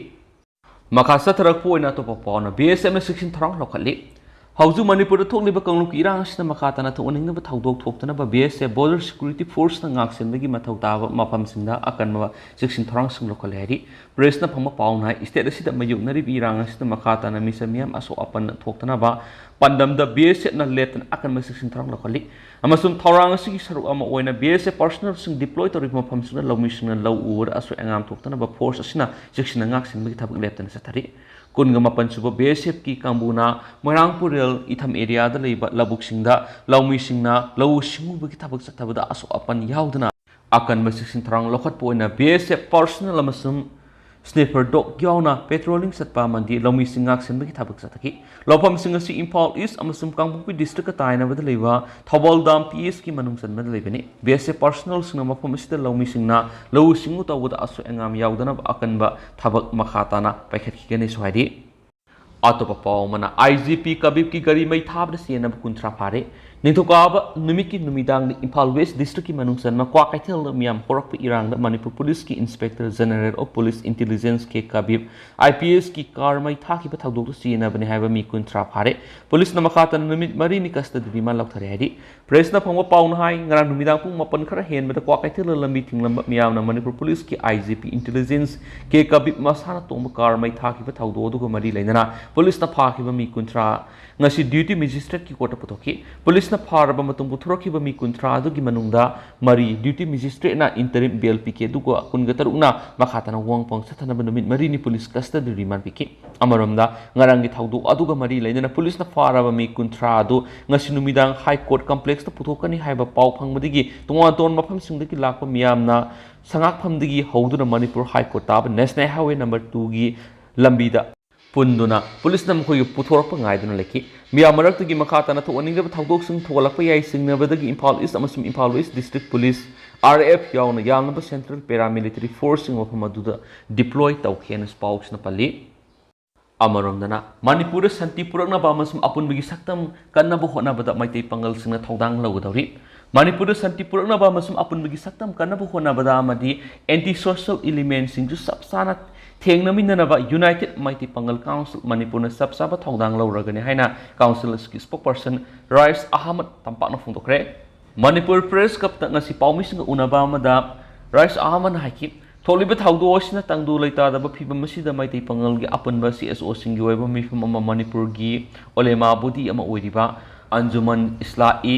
ꯃꯈꯥ ꯆꯠꯊꯔꯛꯄ ꯑꯣꯏꯅ ꯑꯇꯣꯞꯄ ꯄꯥꯎꯅ BSFꯅ ꯆꯦꯛꯁꯤꯟ ꯊꯧꯔꯥꯡ ꯂꯧꯈꯠꯂꯤ꯫ ꯍꯧꯖꯤꯛ ꯃꯅꯤꯄꯨꯔꯗ ꯊꯣꯛꯂꯤꯕ ꯀꯥꯡꯂꯨꯞꯀꯤ ꯏꯔꯥꯡ ꯑꯁꯤꯅ ꯃꯈꯥ ꯇꯥꯅ ꯊꯣꯛꯍꯟꯅꯤꯡꯗꯕ ꯊꯧꯗꯣꯛ ꯊꯣꯛꯇꯅꯕ BSF Border Security Forceꯅ ꯉꯥꯛꯁꯦꯟꯕꯒꯤ ꯃꯊꯧ ꯇꯥꯕ ꯃꯐꯝꯁꯤꯡꯗ ꯑꯀꯟꯕ ꯆꯦꯛꯁꯤꯟ ꯊꯧꯔꯥꯡꯁꯤꯡ ꯂꯧꯈꯠꯂꯦ ꯍꯥꯏꯔꯤ꯫ Pressꯅ ꯐꯪꯕ ꯄꯥꯎꯅ ꯍꯥꯏ, state ꯑꯁꯤꯗ ꯃꯥꯌꯣꯛꯅꯔꯤꯕ ꯏꯔꯥꯡ ꯑꯁꯤꯗ ꯃꯈꯥ ꯇꯥꯅ ꯃꯤꯆꯝ ꯃꯤꯌꯥꯝ ꯑꯁꯣꯛ ꯑꯄꯟ ꯊꯣꯛꯇꯅꯕ ꯄꯥꯟꯗꯝꯗ BSFꯅ ꯂꯦꯞꯇꯅ ꯑꯀꯟꯕ ꯆꯦꯛꯁꯤꯟ ꯊꯧꯔꯥꯡ ꯂꯧꯈꯠꯂꯤ꯫ ꯑꯃꯁꯨꯡ ꯊꯧꯔꯥꯡ ꯑꯁꯤꯒꯤ ꯁꯔꯨꯛ ꯑꯃ ꯑꯣꯏꯅ BSF personnelꯁꯤꯡ deploy ꯇꯧꯔꯤꯕ ꯃꯐꯝꯁꯤꯡꯗ ꯂꯧꯃꯤꯁꯤꯡꯅ ꯂꯧ ꯎꯕꯗ ꯑꯁꯣꯏ ꯑꯉꯥꯝ ꯊꯣꯛꯇꯅꯕ force ꯑꯁꯤꯅ ꯆꯦꯛꯁꯤꯟꯅ ꯉꯥꯛꯁꯦꯟꯕꯒꯤ ꯊꯕꯛ ꯂꯦꯞꯇꯅ ꯆꯠꯊꯔꯤ꯫ ꯀꯨꯟꯒ ꯃꯥꯄꯟ ꯁꯨꯕ BSFꯀꯤ ꯀꯥꯡꯕꯨꯅ ꯃꯣꯏꯔꯥꯡ ꯄꯨꯔꯦꯜ ꯏꯊꯝ areaꯗ ꯂꯩꯕ ꯂꯧꯕꯨꯛꯁꯤꯡꯗ ꯂꯧꯃꯤꯁꯤꯡꯅ ꯂꯧꯎ ꯁꯤꯡꯎꯕꯒꯤ ꯊꯕꯛ ꯆꯠꯊꯕꯗ ꯑꯁꯣꯛ ꯑꯄꯟ ꯌꯥꯎꯗꯅ ꯑꯀꯟꯕ ꯆꯦꯛꯁꯤꯟ ꯊꯧꯔꯥꯡ ꯂꯧꯈꯠꯄ ꯑꯣꯏꯅ BSF personnel ꯑꯃꯁꯨꯡ sniper dog ꯌꯥꯎꯅ patrolling ꯆꯠꯄ ꯑꯃꯗꯤ ꯂꯧꯃꯤꯁꯤꯡ ꯉꯥꯛꯁꯦꯟꯕꯒꯤ ꯊꯕꯛ ꯆꯠꯊꯈꯤ꯫ ꯂꯧꯐꯝꯁꯤꯡ ꯑꯁꯤ ꯏꯝꯐꯥꯜ East ꯑꯃꯁꯨꯡ ꯀꯥꯡꯄꯣꯛꯄꯤ districtꯀ ꯇꯥꯏꯅꯕꯗ ꯂꯩꯕ ꯊꯧꯕꯥꯜ Dam PSꯀꯤ ꯃꯅꯨꯡ ꯆꯟꯕꯗ ꯂꯩꯕꯅꯤ꯫ BSF personnelꯁꯤꯡꯅ ꯃꯐꯝ ꯑꯁꯤꯗ ꯂꯧꯃꯤꯁꯤꯡꯅ ꯂꯧꯎ ꯁꯤꯡꯎ ꯇꯧꯕꯗ ꯑꯁꯣꯏ ꯑꯉꯥꯝ ꯌꯥꯎꯗꯅꯕ ꯑꯀꯟꯕ ꯊꯕꯛ ꯃꯈꯥ ꯇꯥꯅ ꯄꯥꯏꯈꯠꯈꯤꯒꯅꯤꯁꯨ ꯍꯥꯏꯔꯤ꯫ ꯑꯇꯣꯞꯄ ꯄꯥꯎ ꯑꯃꯅ, IGP ꯀꯕꯤꯞꯀꯤ ꯒꯥꯔꯤ ꯃꯩ ꯊꯥꯕꯗ ꯆꯦꯟꯅꯕ ꯀꯨꯟꯊ꯭ꯔꯥ ꯐꯥꯔꯦ꯫ ꯅꯤꯡꯊꯧꯀꯥꯕ ꯅꯨꯃꯤꯠꯀꯤ ꯅꯨꯃꯤꯗꯥꯡꯗ ꯏꯝꯐꯥꯜ ꯋꯦꯁ ꯗꯤꯁꯇ꯭ꯔꯤꯛꯀꯤ ꯃꯅꯨꯡ ꯆꯟꯕ ꯀ꯭ꯋꯥꯀꯩꯊꯦꯜꯗ ꯃꯤꯌꯥꯝ ꯍꯧꯔꯛꯄ ꯏꯔꯥꯡꯗ ꯃꯅꯤꯄꯨꯔ ꯄꯨꯂꯤꯁꯀꯤ Inspector General of Police Intelligence K Kabib, IPS ꯀꯤ ꯀꯥꯔ ꯃꯩ ꯊꯥꯈꯤꯕ ꯊꯧꯗꯣꯛꯇ ꯆꯦꯟꯅꯕꯅꯤ ꯍꯥꯏꯕ ꯃꯤ ꯀꯨꯟꯊ꯭ꯔꯥ ꯐꯥꯔꯦ꯫ ꯄꯨꯂꯤꯁꯅ ꯃꯈꯥ ꯇꯥꯅ ꯅꯨꯃꯤꯠ ꯃꯔꯤꯅꯤ custody remand ꯂꯧꯊꯔꯦ ꯍꯥꯏꯔꯤ꯫ ꯄ꯭ꯔꯦꯁꯅ ꯐꯪꯕ ꯄꯥꯎꯅ ꯍꯥꯏ, ꯉꯔꯥꯡ ꯅꯨꯃꯤꯗꯥꯡ ꯄꯨꯡ ꯃꯥꯄꯟ ꯈꯔ ꯍꯦꯟꯕꯗ ꯀ꯭ꯋꯥꯀꯩꯊꯦꯜꯗ ꯂꯝꯕꯤ ꯊꯤꯡꯂꯝꯕ ꯃꯤꯌꯥꯝꯅ ꯃꯅꯤꯄꯨꯔ ꯄꯨꯂꯤꯁꯀꯤ IGP Intelligence ꯀꯦ ꯀꯕꯤꯞ ꯃꯁꯥꯅ ꯇꯣꯡꯕ ꯀꯥꯔ ꯃꯩ ꯊꯥꯈꯤꯕ ꯊꯧꯗꯣꯛ ꯑꯗꯨꯒ ꯃꯔꯤ ꯂꯩꯅꯅ ꯄꯨꯂꯤꯁꯅ ꯐꯥꯈꯤꯕ ꯃꯤ ꯀꯨꯟꯊ꯭ꯔꯥ ꯉꯁꯤ duty magistrate ꯀꯤ court ꯇ ꯄꯨꯊꯣꯛꯈꯤ꯫ ꯄꯨꯂꯤꯁꯅ ꯐꯥꯔꯕ ꯃꯇꯨꯡ ꯄꯨꯊꯣꯔꯛꯈꯤꯕ ꯃꯤ ꯀꯨꯟꯊ꯭ꯔꯥ ꯑꯗꯨꯒꯤ ꯃꯅꯨꯡꯗ ꯃꯔꯤ duty magistrate ꯅ interim bail ꯄꯤꯈꯤ, ꯑꯗꯨꯒ ꯀꯨꯟꯒ ꯇꯔꯨꯛꯅ ꯃꯈꯥ ꯇꯥꯅ ꯋꯥꯍꯪ ꯄꯥꯎ ꯆꯠꯊꯅꯕ ꯅꯨꯃꯤꯠ ꯃꯔꯤꯅꯤ ꯄꯨꯂꯤꯁ custody remand ꯄꯤꯈꯤ꯫ ꯑꯃꯔꯣꯝꯗ, ꯉꯔꯥꯡꯒꯤ ꯊꯧꯗꯣꯛ ꯑꯗꯨꯒ ꯃꯔꯤ ꯂꯩꯅꯅ ꯄꯨꯂꯤꯁꯅ ꯐꯥꯔꯕ ꯃꯤ ꯀꯨꯟꯊ꯭ꯔꯥ ꯑꯗꯨ ꯉꯁꯤ ꯅꯨꯃꯤꯗꯥꯡ High Court complex ꯇ ꯄꯨꯊꯣꯛꯀꯅꯤ ꯍꯥꯏꯕ ꯄꯥꯎ ꯐꯪꯕꯗꯒꯤ ꯇꯣꯉꯥꯟ ꯇꯣꯉꯥꯟꯕ ꯃꯐꯝꯁꯤꯡꯗꯒꯤ ꯂꯥꯛꯄ ꯃꯤꯌꯥꯝꯅ ꯁꯉꯥꯛꯐꯝꯗꯒꯤ ꯍꯧꯗꯨꯅ ꯃꯅꯤꯄꯨꯔ High Court ꯇꯥꯕ National Highway number two ꯒꯤ ꯂꯝꯕꯤꯗ ꯄꯨꯟꯗꯨꯅ ꯄꯨꯂꯤꯁꯅ ꯃꯈꯣꯏꯒꯤ ꯄꯨꯊꯣꯔꯛꯄ ꯉꯥꯏꯗꯨꯅ ꯂꯩꯈꯤ꯫ ꯃꯤꯌꯥꯝ ꯃꯔꯛꯇꯒꯤ ꯃꯈꯥ ꯇꯥꯅ ꯊꯣꯛꯍꯟꯅꯤꯡꯗꯕ ꯊꯧꯗꯣꯛꯁꯤꯡ ꯊꯣꯛꯍꯜꯂꯛꯄ ꯌꯥꯏ꯫ ꯆꯤꯡꯅꯕꯗꯒꯤ ꯏꯝꯐꯥꯜ ꯏꯁ ꯑꯃꯁꯨꯡ Imphal west district police, RF ꯌꯥꯎꯅ ꯌꯥꯝꯂꯕ central paramilitary force ꯁꯤꯡ ꯃꯐꯝ ꯑꯗꯨꯗ deploy ꯇꯧꯈꯤ ꯍꯥꯏꯅꯁꯨ ꯄꯥꯎꯁꯤꯅ ꯄꯜꯂꯤ꯫ ꯑꯃꯔꯣꯝꯗꯅ, ꯃꯅꯤꯄꯨꯔꯗ ꯁꯥꯟꯇꯤ ꯄꯨꯔꯛꯅꯕ ꯑꯃꯁꯨꯡ ꯑꯄꯨꯟꯕꯒꯤ ꯁꯛꯇꯝ ꯀꯟꯅꯕ ꯍꯣꯠꯅꯕꯗ ꯃꯩꯇꯩ ꯄꯥꯉꯜꯁꯤꯡꯅ ꯊꯧꯗꯥꯡ ꯂꯧꯒꯗꯧꯔꯤ꯫ ꯃꯅꯤꯄꯨꯔꯗ ꯁꯥꯟꯇꯤ ꯄꯨꯔꯛꯅꯕ ꯑꯃꯁꯨꯡ ꯑꯄꯨꯟꯕꯒꯤ ꯁꯛꯇꯝ ꯀꯟꯅꯕ ꯍꯣꯠꯅꯕꯗ ꯑꯃꯗꯤ anti social element ꯁꯤꯡꯁꯨ ꯆꯞ ꯆꯥꯅ ꯊꯦꯡꯅꯃꯤꯟꯅꯅꯕ United ꯃꯩꯇꯩ ꯄꯥꯉꯜ Council ꯃꯅꯤꯄꯨꯔꯅ ꯆꯞ ꯆꯥꯕ ꯊꯧꯗꯥꯡ ꯂꯧꯔꯒꯅꯤ ꯍꯥꯏꯅ council ꯑꯁꯤꯒꯤ spokesperson ꯔꯥꯏꯁ ꯑꯍꯃꯗ ꯇꯝꯄꯥꯛꯅ ꯐꯣꯡꯗꯣꯛꯈ꯭ꯔꯦ꯫ ꯃꯅꯤꯄꯨꯔ Press Club ꯇ ꯉꯁꯤ ꯄꯥꯎꯃꯤꯁꯤꯡꯒ ꯎꯅꯕ ꯑꯃꯗ ꯔꯥꯏꯁ ꯑꯍꯃꯗꯅ ꯍꯥꯏꯈꯤ, ꯊꯣꯛꯂꯤꯕ ꯊꯧꯗꯣꯛ ꯑꯁꯤꯅ ꯇꯪꯗꯨ ꯂꯩꯇꯥꯗꯕ ꯐꯤꯕꯝ ꯑꯁꯤꯗ ꯃꯩꯇꯩ ꯄꯥꯉꯜꯒꯤ ꯑꯄꯨꯟꯕ CSO ꯁꯤꯡꯒꯤ ꯑꯣꯏꯕ ꯃꯤꯐꯝ ꯑꯃ ꯃꯅꯤꯄꯨꯔꯒꯤ ꯎꯂꯦꯃꯥ body ꯑꯃ ꯑꯣꯏꯔꯤꯕ ꯑꯟꯖꯨꯃꯟ ꯏꯁꯂꯥ-ꯏ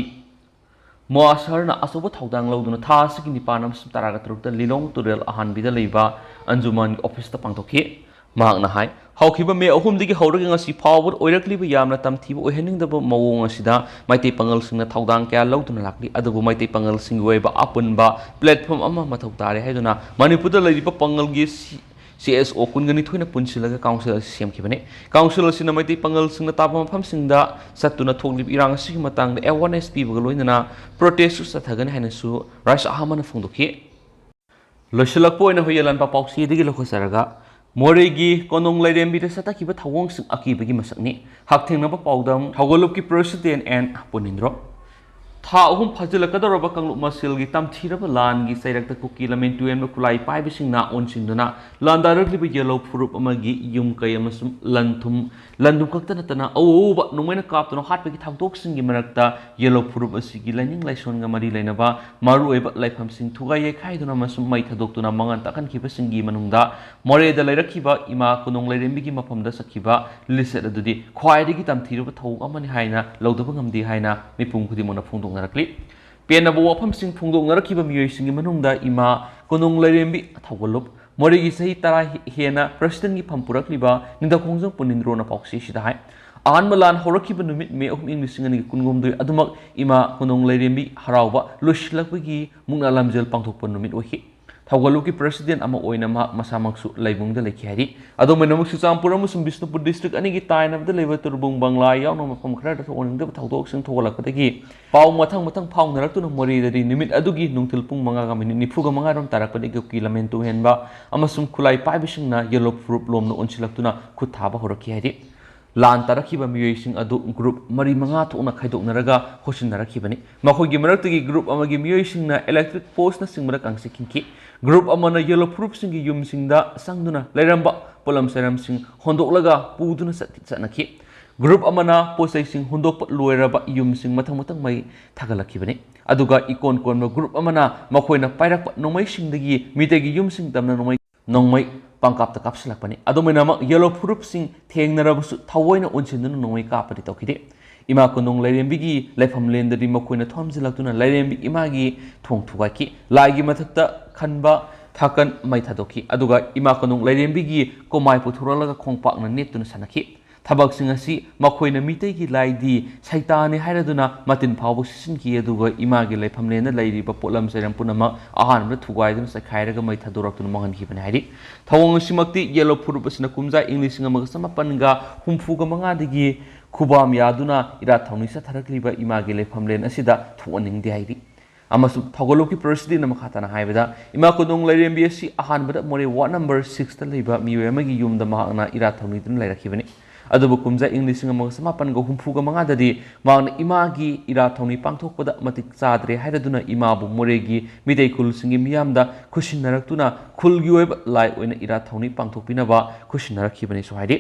ꯃꯣꯑꯥꯁꯔꯅ ꯑꯆꯧꯕ ꯊꯧꯗꯥꯡ ꯂꯧꯗꯨꯅ ꯊꯥ ꯑꯁꯤꯒꯤ ꯅꯤꯄꯥꯟ ꯑꯃꯁꯨꯡ ꯇꯔꯥꯒ ꯇꯔꯨꯛꯇ ꯂꯤꯂꯣꯡ ꯇꯨꯔꯦꯜ ꯑꯍꯥꯟꯕꯤꯗ ꯂꯩꯕ ꯑꯟꯖꯨꯃꯟꯒꯤ office ꯇ ꯄꯥꯡꯊꯣꯛꯈꯤ꯫ ꯃꯍꯥꯛꯅ ꯍꯥꯏ, ꯍꯧꯈꯤꯕ ꯃꯦ ꯑꯍꯨꯝꯗꯒꯤ ꯍꯧꯔꯒ ꯉꯁꯤ ꯐꯥꯎꯕꯗ ꯑꯣꯏꯔꯛꯂꯤꯕ ꯌꯥꯝꯅ ꯇꯝꯊꯤꯕ ꯑꯣꯏꯍꯟꯅꯤꯡꯗꯕ ꯃꯑꯣꯡ ꯑꯁꯤꯗ ꯃꯩꯇꯩ ꯄꯥꯉꯜꯁꯤꯡꯅ ꯊꯧꯗꯥꯡ ꯀꯌꯥ ꯂꯧꯗꯨꯅ ꯂꯥꯛꯂꯤ, ꯑꯗꯨꯕꯨ ꯃꯩꯇꯩ ꯄꯥꯉꯜꯁꯤꯡꯒꯤ ꯑꯣꯏꯕ ꯑꯄꯨꯟꯕ platform ꯑꯃ ꯃꯊꯧ ꯇꯥꯔꯦ ꯍꯥꯏꯗꯨꯅ ꯃꯅꯤꯄꯨꯔꯗ ꯂꯩꯔꯤꯕ ꯄꯥꯉꯜꯒꯤ ꯁꯤ-, CSO ꯀꯨꯟꯒ ꯅꯤꯊꯣꯏꯅ ꯄꯨꯟꯁꯤꯜꯂꯒ council ꯑꯁꯤ ꯁꯦꯝꯈꯤꯕꯅꯤ꯫ Council ꯑꯁꯤꯅ ꯃꯩꯇꯩ ꯄꯥꯉꯜꯁꯤꯡꯅ ꯇꯥꯕ ꯃꯐꯝꯁꯤꯡꯗ ꯆꯠꯇꯨꯅ ꯊꯣꯛꯂꯤꯕ ꯏꯔꯥꯡ ꯑꯁꯤꯒꯤ ꯃꯇꯥꯡꯗ awareness ꯄꯤꯕꯒ ꯂꯣꯏꯅꯅ protest ꯁꯨ ꯆꯠꯊꯒꯅꯤ ꯍꯥꯏꯅꯁꯨ ꯔꯥꯏꯁ ꯑꯍꯃꯗꯅ ꯐꯣꯡꯗꯣꯛꯈꯤ꯫ ꯂꯣꯏꯁꯤꯜꯂꯛꯄ ꯑꯣꯏꯅ ꯍꯨꯏꯌꯦꯟ ꯂꯥꯟꯄꯥ ꯄꯥꯎꯆꯦꯗꯒꯤ ꯂꯧꯈꯠꯆꯔꯒ, ꯃꯣꯔꯦꯒꯤ ꯀꯣꯅꯨꯡ ꯂꯥꯏꯔꯦꯝꯕꯤꯗ ꯆꯠꯊꯈꯤꯕ ꯊꯧꯑꯣꯡꯁꯤꯡ ꯑꯀꯤꯕꯒꯤ ꯃꯁꯛꯅꯤ꯫ ꯍꯛꯊꯦꯡꯅꯕ ꯄꯥꯎꯗꯝ, ꯊꯧꯒꯜꯂꯨꯞꯀꯤ president ꯑꯦꯟ ꯄꯨꯅꯤꯟꯗ꯭ꯔꯣ꯫ ꯊꯥ ꯑꯍꯨꯝ ꯐꯥꯖꯤꯜꯂꯛꯀꯗꯧꯔꯕ ꯀꯥꯡꯂꯨꯞ ꯃꯁꯦꯜꯒꯤ ꯇꯝꯊꯤꯔꯕ ꯂꯥꯟꯒꯤ ꯆꯩꯔꯛꯇ ꯀꯨꯀꯤ ꯂꯝꯃꯤꯟ ꯇꯨꯔꯦꯟꯕ ꯈꯨꯠꯂꯥꯏ ꯄꯥꯏꯕꯁꯤꯡꯅ ꯑꯣꯟꯁꯤꯟꯗꯨꯅ ꯂꯥꯟꯗꯥꯔꯛꯂꯤꯕ ꯌꯦꯜꯂꯧ ꯐꯨꯔꯨꯞ ꯑꯃꯒꯤ ꯌꯨꯝ ꯀꯩ ꯑꯃꯁꯨꯡ ꯂꯟ ꯊꯨꯝ, ꯂꯟ ꯊꯨꯝ ꯈꯛꯇ ꯅꯠꯇꯅ ꯑꯎ ꯑꯎꯕ ꯅꯣꯡꯃꯩꯅ ꯀꯥꯞꯇꯨꯅ ꯍꯥꯠꯄꯒꯤ ꯊꯧꯗꯣꯛꯁꯤꯡꯒꯤ ꯃꯔꯛꯇ ꯌꯦꯜꯂꯧ ꯐꯨꯔꯨꯞ ꯑꯁꯤꯒꯤ ꯂꯥꯏꯅꯤꯡ ꯂꯥꯏꯁꯣꯟꯒ ꯃꯔꯤ ꯂꯩꯅꯕ ꯃꯔꯨꯑꯣꯏꯕ ꯂꯥꯏꯐꯝꯁꯤꯡ ꯊꯨꯒꯥꯏ ꯌꯩꯈꯥꯏꯗꯨꯅ ꯑꯃꯁꯨꯡ ꯃꯩ ꯊꯥꯗꯣꯛꯇꯨꯅ ꯃꯉꯥꯜ ꯇꯥꯛꯍꯟꯈꯤꯕꯁꯤꯡꯒꯤ ꯃꯅꯨꯡꯗ ꯃꯣꯔꯦꯗ ꯂꯩꯔꯛꯈꯤꯕ ꯏꯃꯥ ꯀꯣꯅꯨꯡ ꯂꯥꯏꯔꯦꯝꯕꯤꯒꯤ ꯃꯐꯝꯗ ꯆꯠꯈꯤꯕ ꯂꯤꯆꯠ ꯑꯗꯨꯗꯤ ꯈ꯭ꯋꯥꯏꯗꯒꯤ ꯇꯝꯊꯤꯔꯕ ꯊꯧꯑꯣꯡ ꯑꯃꯅꯤ ꯍꯥꯏꯅ ꯂꯧꯗꯕ ꯉꯝꯗꯦ ꯍꯥꯏꯅ ꯃꯤꯄꯨꯝ ꯈꯨꯗꯤꯡꯃꯛꯅ ꯐꯣꯡꯗꯣꯛꯅꯔꯛꯂꯤ꯫ ꯄꯦꯟꯅꯕ ꯋꯥꯐꯝꯁꯤꯡ ꯐꯣꯡꯗꯣꯛꯅꯔꯛꯈꯤꯕ ꯃꯤꯑꯣꯏꯁꯤꯡꯒꯤ ꯃꯅꯨꯡꯗ ꯏꯃꯥ ꯀꯣꯅꯨꯡ ꯂꯥꯏꯔꯦꯝꯕꯤ ꯊꯧꯒꯜꯂꯨꯞ, ꯃꯣꯔꯦꯒꯤ ꯆꯍꯤ ꯇꯔꯥ ꯍꯦꯟꯅ presidentꯒꯤ ꯐꯝ ꯄꯨꯔꯛꯂꯤꯕ ꯅꯤꯡꯊꯧꯈꯣꯡꯖꯝ ꯄꯨꯅꯤꯟꯗ꯭ꯔꯣꯅ ꯄꯥꯎꯆꯦꯁꯤꯗ ꯍꯥꯏ, ꯑꯍꯥꯟꯕ ꯂꯥꯟ ꯍꯧꯔꯛꯈꯤꯕ ꯅꯨꯃꯤꯠ ꯃꯦ ꯑꯍꯨꯝ ꯏꯪ ꯂꯤꯁꯤꯡ ꯑꯅꯤꯒꯤ ꯀꯨꯟꯍꯨꯝꯗꯣꯏ ꯑꯗꯨꯃꯛ ꯏꯃꯥ ꯀꯣꯅꯨꯡ ꯂꯥꯏꯔꯦꯝꯕꯤ ꯍꯔꯥꯎꯕ ꯂꯣꯏꯁꯤꯜꯂꯛꯄꯒꯤ ꯃꯨꯛꯅꯥ ꯂꯝꯖꯦꯜ ꯄꯥꯡꯊꯣꯛꯄ ꯅꯨꯃꯤꯠ ꯑꯣꯏꯈꯤ꯫ ꯊꯧꯒꯜꯂꯨꯞꯀꯤ president ꯑꯃ ꯑꯣꯏꯅ ꯃꯍꯥꯛ ꯃꯁꯥꯃꯛꯁꯨ ꯂꯥꯏꯕꯨꯡꯗ ꯂꯩꯈꯤ ꯍꯥꯏꯔꯤ꯫ ꯑꯗꯨꯝ ꯑꯣꯏꯅꯃꯛ ꯆꯨꯔꯆꯥꯟꯄꯨꯔ ꯑꯃꯁꯨꯡ ꯕꯤꯁꯅꯨꯄꯨꯔ district ꯑꯅꯤꯒꯤ ꯇꯥꯏꯅꯕꯗ ꯂꯩꯕ ꯇꯨꯔꯕꯨꯡ ꯕꯪꯂꯥ ꯌꯥꯎꯅ ꯃꯐꯝ ꯈꯔꯗ ꯊꯣꯛꯍꯟꯅꯤꯡꯗꯕ ꯊꯧꯗꯣꯛꯁꯤꯡ ꯊꯣꯛꯍꯜꯂꯛꯄꯗꯒꯤ ꯄꯥꯎ ꯃꯊꯪ ꯃꯊꯪ ꯐꯥꯎꯅꯔꯛꯇꯨꯅ ꯃꯣꯔꯦꯗꯗꯤ ꯅꯨꯃꯤꯠ ꯑꯗꯨꯒꯤ ꯅꯨꯡꯊꯤꯜ ꯄꯨꯡ ꯃꯉꯥꯒ ꯃꯤꯅꯤꯠ ꯅꯤꯐꯨꯒ ꯃꯉꯥꯔꯣꯝ ꯇꯥꯔꯛꯄꯗꯒꯤ ꯀꯨꯀꯤ ꯂꯝꯃꯦꯟ ꯇꯨꯍꯦꯟꯕ ꯑꯃꯁꯨꯡ ꯈꯨꯠꯂꯥꯏ ꯄꯥꯏꯕꯁꯤꯡꯅ ꯌꯦꯜꯂꯧ ꯐꯨꯔꯨꯞ ꯂꯣꯝꯅ ꯑꯣꯟꯁꯤꯜꯂꯛꯇꯨꯅ ꯈꯨꯠ ꯊꯥꯕ ꯍꯧꯔꯛꯈꯤ ꯍꯥꯏꯔꯤ꯫ ꯂꯥꯟ ꯇꯥꯔꯛꯈꯤꯕ ꯃꯤꯑꯣꯏꯁꯤꯡ ꯑꯗꯨ group ꯃꯔꯤ ꯃꯉꯥ ꯊꯣꯛꯅ ꯈꯥꯏꯗꯣꯛꯅꯔꯒ ꯍꯣꯠꯁꯤꯟꯅꯔꯛꯈꯤꯕꯅꯤ꯫ ꯃꯈꯣꯏꯒꯤ ꯃꯔꯛꯇꯒꯤ group ꯑꯃꯒꯤ ꯃꯤꯑꯣꯏꯁꯤꯡꯅ electric postꯅꯆꯤꯡꯕꯗ ꯀꯥꯡꯆꯤꯛ ꯈꯤꯟꯈꯤ꯫ Group ꯑꯃꯅ ꯌꯦꯜꯂꯧ ꯐꯨꯔꯨꯞꯁꯤꯡꯒꯤ ꯌꯨꯝꯁꯤꯡꯗ ꯆꯪꯗꯨꯅ ꯂꯩꯔꯝꯕ ꯄꯣꯠꯂꯝ ꯆꯩꯔꯝꯁꯤꯡ ꯍꯣꯟꯗꯣꯛꯂꯒ ꯄꯨꯗꯨꯅ ꯆꯠ-, ꯆꯠꯅꯈꯤ꯫ Group ꯑꯃꯅ ꯄꯣꯠ ꯆꯩꯁꯤꯡ ꯍꯣꯟꯗꯣꯛꯄ ꯂꯣꯏꯔꯕ ꯌꯨꯝꯁꯤꯡ ꯃꯊꯪ ꯃꯊꯪ ꯃꯩ ꯊꯥꯒꯠꯂꯛꯈꯤꯕꯅꯤ꯫ ꯑꯗꯨꯒ ꯏꯀꯣꯟ ꯀꯣꯟꯕ group ꯑꯃꯅ ꯃꯈꯣꯏꯅ ꯄꯥꯏꯔꯛꯄ ꯅꯣꯡꯃꯩꯁꯤꯡꯗꯒꯤ ꯃꯤꯇꯩꯒꯤ ꯌꯨꯝꯁꯤꯡ ꯇꯝꯅ ꯅꯣꯡꯃꯩ, ꯅꯣꯡꯃꯩ ꯄꯪꯀꯥꯞꯇ ꯀꯥꯞꯁꯤꯜꯂꯛꯄꯅꯤ꯫ ꯑꯗꯨꯝ ꯑꯣꯏꯅꯃꯛ ꯌꯦꯜꯂꯧ ꯐꯨꯔꯨꯞꯁꯤꯡ ꯊꯦꯡꯅꯔꯕꯁꯨ ꯊꯑꯣꯏꯅ ꯑꯣꯟꯁꯤꯟꯗꯨꯅ ꯅꯣꯡꯃꯩ ꯀꯥꯞꯄꯗꯤ ꯇꯧꯈꯤꯗꯦ꯫ ꯏꯃꯥ ꯀꯣꯅꯨꯡ ꯂꯥꯏꯔꯦꯝꯕꯤꯒꯤ ꯂꯩꯐꯝ ꯂꯦꯟꯗꯗꯤ ꯃꯈꯣꯏꯅ ꯊꯣꯝꯖꯤꯜꯂꯛꯇꯨꯅ ꯂꯥꯏꯔꯦꯝꯕꯤ ꯏꯃꯥꯒꯤ ꯊꯣꯡ ꯊꯨꯒꯥꯏꯈꯤ꯫ ꯂꯥꯏꯒꯤ ꯃꯊꯛꯇ ꯈꯟꯕ ꯊꯥꯀꯟ ꯃꯩ ꯊꯥꯗꯣꯛꯈꯤ꯫ ꯑꯗꯨꯒ ꯏꯃꯥ ꯀꯣꯅꯨꯡ ꯂꯥꯏꯔꯦꯝꯕꯤꯒꯤ ꯀꯣꯃꯥꯏ ꯄꯨꯊꯣꯔꯛꯂꯒ ꯈꯣꯡꯄꯥꯛꯅ ꯅꯦꯠꯇꯨꯅ ꯁꯥꯟꯅꯈꯤ꯫ ꯊꯕꯛꯁꯤꯡ ꯑꯁꯤ ꯃꯈꯣꯏꯅ ꯃꯤꯇꯩꯒꯤ ꯂꯥꯏꯗꯤ ꯁꯩꯇꯥꯅꯤ ꯍꯥꯏꯔꯗꯨꯅ ꯃꯇꯤꯟ ꯐꯥꯎꯕ ꯁꯤꯠꯆꯤꯟꯈꯤ, ꯑꯗꯨꯒ ꯏꯃꯥꯒꯤ ꯂꯩꯐꯝꯂꯦꯟꯗ ꯂꯩꯔꯤꯕ ꯄꯣꯠꯂꯝ ꯆꯩꯔꯝ ꯄꯨꯝꯅꯃꯛ ꯑꯍꯥꯟꯕꯗ ꯊꯨꯒꯥꯏꯗꯨꯅ ꯆꯩꯈꯥꯏꯔꯒ ꯃꯩ ꯊꯥꯗꯣꯔꯛꯇꯨꯅ ꯃꯥꯡꯍꯟꯈꯤꯕꯅꯤ ꯍꯥꯏꯔꯤ꯫ ꯊꯧꯑꯣꯡ ꯑꯁꯤꯃꯛꯇꯤ ꯌꯦꯜꯂꯧ ꯐꯨꯔꯨꯞ ꯑꯁꯤꯅ ꯀꯨꯝꯖꯥ ꯏꯪ ꯂꯤꯁꯤꯡ ꯑꯃꯒ ꯆꯃꯥꯄꯟꯒ ꯍꯨꯝꯐꯨꯒ ꯃꯉꯥꯗꯒꯤ ꯈꯨꯕꯥꯝ ꯌꯥꯗꯨꯅ ꯏꯔꯥꯠ ꯊꯧꯅꯤ ꯆꯠꯊꯔꯛꯂꯤꯕ ꯏꯃꯥꯒꯤ ꯂꯩꯐꯝꯂꯦꯟ ꯑꯁꯤꯗ ꯊꯣꯛꯍꯟꯅꯤꯡꯗꯦ ꯍꯥꯏꯔꯤ꯫ ꯑꯃꯁꯨꯡ ꯊꯧꯒꯜꯂꯨꯞꯀꯤ ꯄ꯭ꯔꯁꯤꯗꯦꯟꯅ ꯃꯈꯥ ꯇꯥꯅ ꯍꯥꯏꯕꯗ, ꯏꯃꯥ ꯀꯣꯟꯗꯣꯡ ꯂꯥꯏꯔꯦꯝꯕꯤ ꯑꯁꯤ ꯑꯍꯥꯟꯕꯗ ꯃꯣꯔꯦ ꯋꯥꯔꯗ ꯅꯝꯕꯔ ꯁꯤꯛꯁꯇ ꯂꯩꯕ ꯃꯤꯑꯣꯏ ꯑꯃꯒꯤ ꯌꯨꯝꯗ ꯃꯍꯥꯛꯅ ꯏꯔꯥꯠ ꯊꯧꯅꯤꯗꯨꯅ ꯂꯩꯔꯛꯈꯤꯕꯅꯤ꯫ ꯑꯗꯨꯕꯨ ꯀꯨꯝꯖꯥ ꯏꯪ ꯂꯤꯁꯤꯡ ꯑꯃꯒ ꯆꯃꯥꯄꯟꯒ ꯍꯨꯝꯐꯨꯒ ꯃꯉꯥꯗꯗꯤ ꯃꯍꯥꯛꯅ ꯏꯃꯥꯒꯤ ꯏꯔꯥꯠ ꯊꯧꯅꯤ ꯄꯥꯡꯊꯣꯛꯄꯗ ꯃꯇꯤꯛ ꯆꯥꯗ꯭ꯔꯦ ꯍꯥꯏꯔꯗꯨꯅ ꯏꯃꯥꯕꯨ ꯃꯣꯔꯦꯒꯤ ꯃꯤꯇꯩ ꯈꯨꯜꯁꯤꯡꯒꯤ ꯃꯤꯌꯥꯝꯗ ꯈꯨꯠꯁꯤꯟꯅꯔꯛꯇꯨꯅ ꯈꯨꯜꯒꯤ ꯑꯣꯏꯕ ꯂꯥꯏ ꯑꯣꯏꯅ ꯏꯔꯥꯠ ꯊꯧꯅꯤ ꯄꯥꯡꯊꯣꯛꯄꯤꯅꯕ ꯈꯨꯠꯁꯤꯟꯅꯔꯛꯈꯤꯕꯅꯤꯁꯨ ꯍꯥꯏꯔꯤ꯫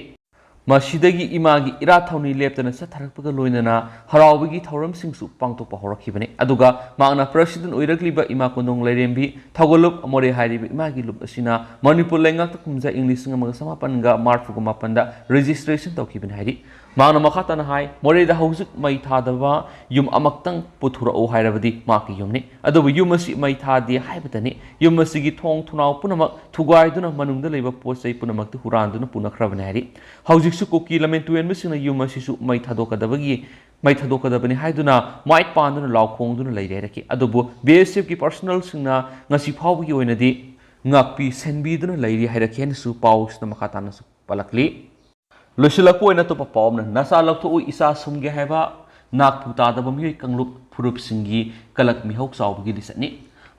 ꯃꯁꯤꯗꯒꯤ ꯏꯃꯥꯒꯤ ꯏꯔꯥꯠ ꯊꯧꯅꯤ ꯂꯦꯞꯇꯅ ꯆꯠꯊꯔꯛꯄꯒ ꯂꯣꯏꯅꯅ ꯍꯔꯥꯎꯕꯒꯤ ꯊꯧꯔꯝꯁꯤꯡꯁꯨ ꯄꯥꯡꯊꯣꯛꯄ ꯍꯧꯔꯛꯈꯤꯕꯅꯤ꯫ ꯑꯗꯨꯒ ꯃꯍꯥꯛꯅ ꯄ꯭ꯔꯁꯤꯗꯦꯟ ꯑꯣꯏꯔꯛꯂꯤꯕ ꯏꯃꯥ ꯀꯣꯟꯗꯣꯡ ꯂꯥꯏꯔꯦꯝꯕꯤ ꯊꯧꯒꯜꯂꯨꯞ ꯃꯣꯔꯦ ꯍꯥꯏꯔꯤꯕ ꯏꯃꯥꯒꯤ ꯂꯨꯞ ꯑꯁꯤꯅ ꯃꯅꯤꯄꯨꯔ ꯂꯩꯉꯥꯛꯇ ꯀꯨꯝꯖꯥ ꯏꯪ ꯂꯤꯁꯤꯡ ꯑꯃꯒ ꯆꯃꯥꯄꯟꯒ ꯃꯔꯤꯐꯨꯒ ꯃꯥꯄꯟꯗ ꯔꯦꯖꯤꯁꯇ꯭ꯔꯦꯁꯟ ꯇꯧꯈꯤꯕꯅꯤ ꯍꯥꯏꯔꯤ꯫ ꯃꯍꯥꯛꯅ ꯃꯈꯥ ꯇꯥꯅ ꯍꯥꯏ, ꯃꯣꯔꯦꯗ ꯍꯧꯖꯤꯛ ꯃꯩ ꯊꯥꯗꯕ ꯌꯨꯝ ꯑꯃꯈꯛꯇꯪ ꯄꯨꯊꯣꯔꯛꯎ ꯍꯥꯏꯔꯕꯗꯤ ꯃꯍꯥꯛꯀꯤ ꯌꯨꯝꯅꯤ꯫ ꯑꯗꯨꯕꯨ ꯌꯨꯝ ꯑꯁꯤ ꯃꯩ ꯊꯥꯗꯦ ꯍꯥꯏꯕꯇꯅꯤ, ꯌꯨꯝ ꯑꯁꯤꯒꯤ ꯊꯣꯡ ꯊꯣꯡꯅꯥꯎ ꯄꯨꯝꯅꯃꯛ ꯊꯨꯒꯥꯏꯗꯨꯅ ꯃꯅꯨꯡꯗ ꯂꯩꯕ ꯄꯣꯠ ꯆꯩ ꯄꯨꯝꯅꯃꯛꯇꯨ ꯍꯨꯔꯥꯟꯗꯨꯅ ꯄꯨꯅꯈ꯭ꯔꯕꯅꯤ ꯍꯥꯏꯔꯤ꯫ ꯍꯧꯖꯤꯛꯁꯨ ꯀꯨꯀꯤ ꯂꯝꯃꯦꯟ ꯇꯨꯔꯦꯟꯕꯁꯤꯡꯅ ꯌꯨꯝ ꯑꯁꯤꯁꯨ ꯃꯩ ꯊꯥꯗꯣꯛꯀꯗꯕꯒꯤ, ꯃꯩ ꯊꯥꯗꯣꯛꯀꯗꯕꯅꯤ ꯍꯥꯏꯗꯨꯅ ꯃꯥꯏ ꯄꯥꯟꯗꯨꯅ ꯂꯥꯎ ꯈꯣꯡꯗꯨꯅ ꯂꯩꯔꯦ ꯍꯥꯏꯔꯛꯈꯤ꯫ ꯑꯗꯨꯕꯨ ꯕꯤ ꯑꯦꯁ ꯑꯦꯐꯀꯤ ꯄꯥꯔꯁꯣꯅꯦꯜꯁꯤꯡꯅ ꯉꯁꯤ ꯐꯥꯎꯕꯒꯤ ꯑꯣꯏꯅꯗꯤ ꯉꯥꯛꯄꯤ ꯁꯦꯟꯕꯤꯗꯨꯅ ꯂꯩꯔꯤ ꯍꯥꯏꯔꯛꯈꯤ ꯍꯥꯏꯅꯁꯨ ꯄꯥꯎꯁꯤꯅ ꯃꯈꯥ ꯇꯥꯅꯁꯨ ꯄꯜꯂꯛꯂꯤ꯫ ꯂꯣꯏꯁꯤꯜꯂꯛꯄ ꯑꯣꯏꯅ ꯑꯇꯣꯞꯄ ꯄꯥꯎ ꯑꯃꯅ, ꯅꯆꯥ ꯂꯧꯊꯣꯛꯎ ꯏꯆꯥ ꯁꯨꯝꯒꯦ ꯍꯥꯏꯕ ꯅꯥꯛꯄꯨ ꯇꯥꯗꯕ ꯃꯤꯑꯣꯏ ꯀꯥꯡꯂꯨꯞ ꯐꯨꯔꯨꯞꯁꯤꯡꯒꯤ ꯀꯂꯛ ꯃꯤꯍꯧ ꯆꯥꯎꯕꯒꯤ ꯂꯤꯆꯠꯅꯤ꯫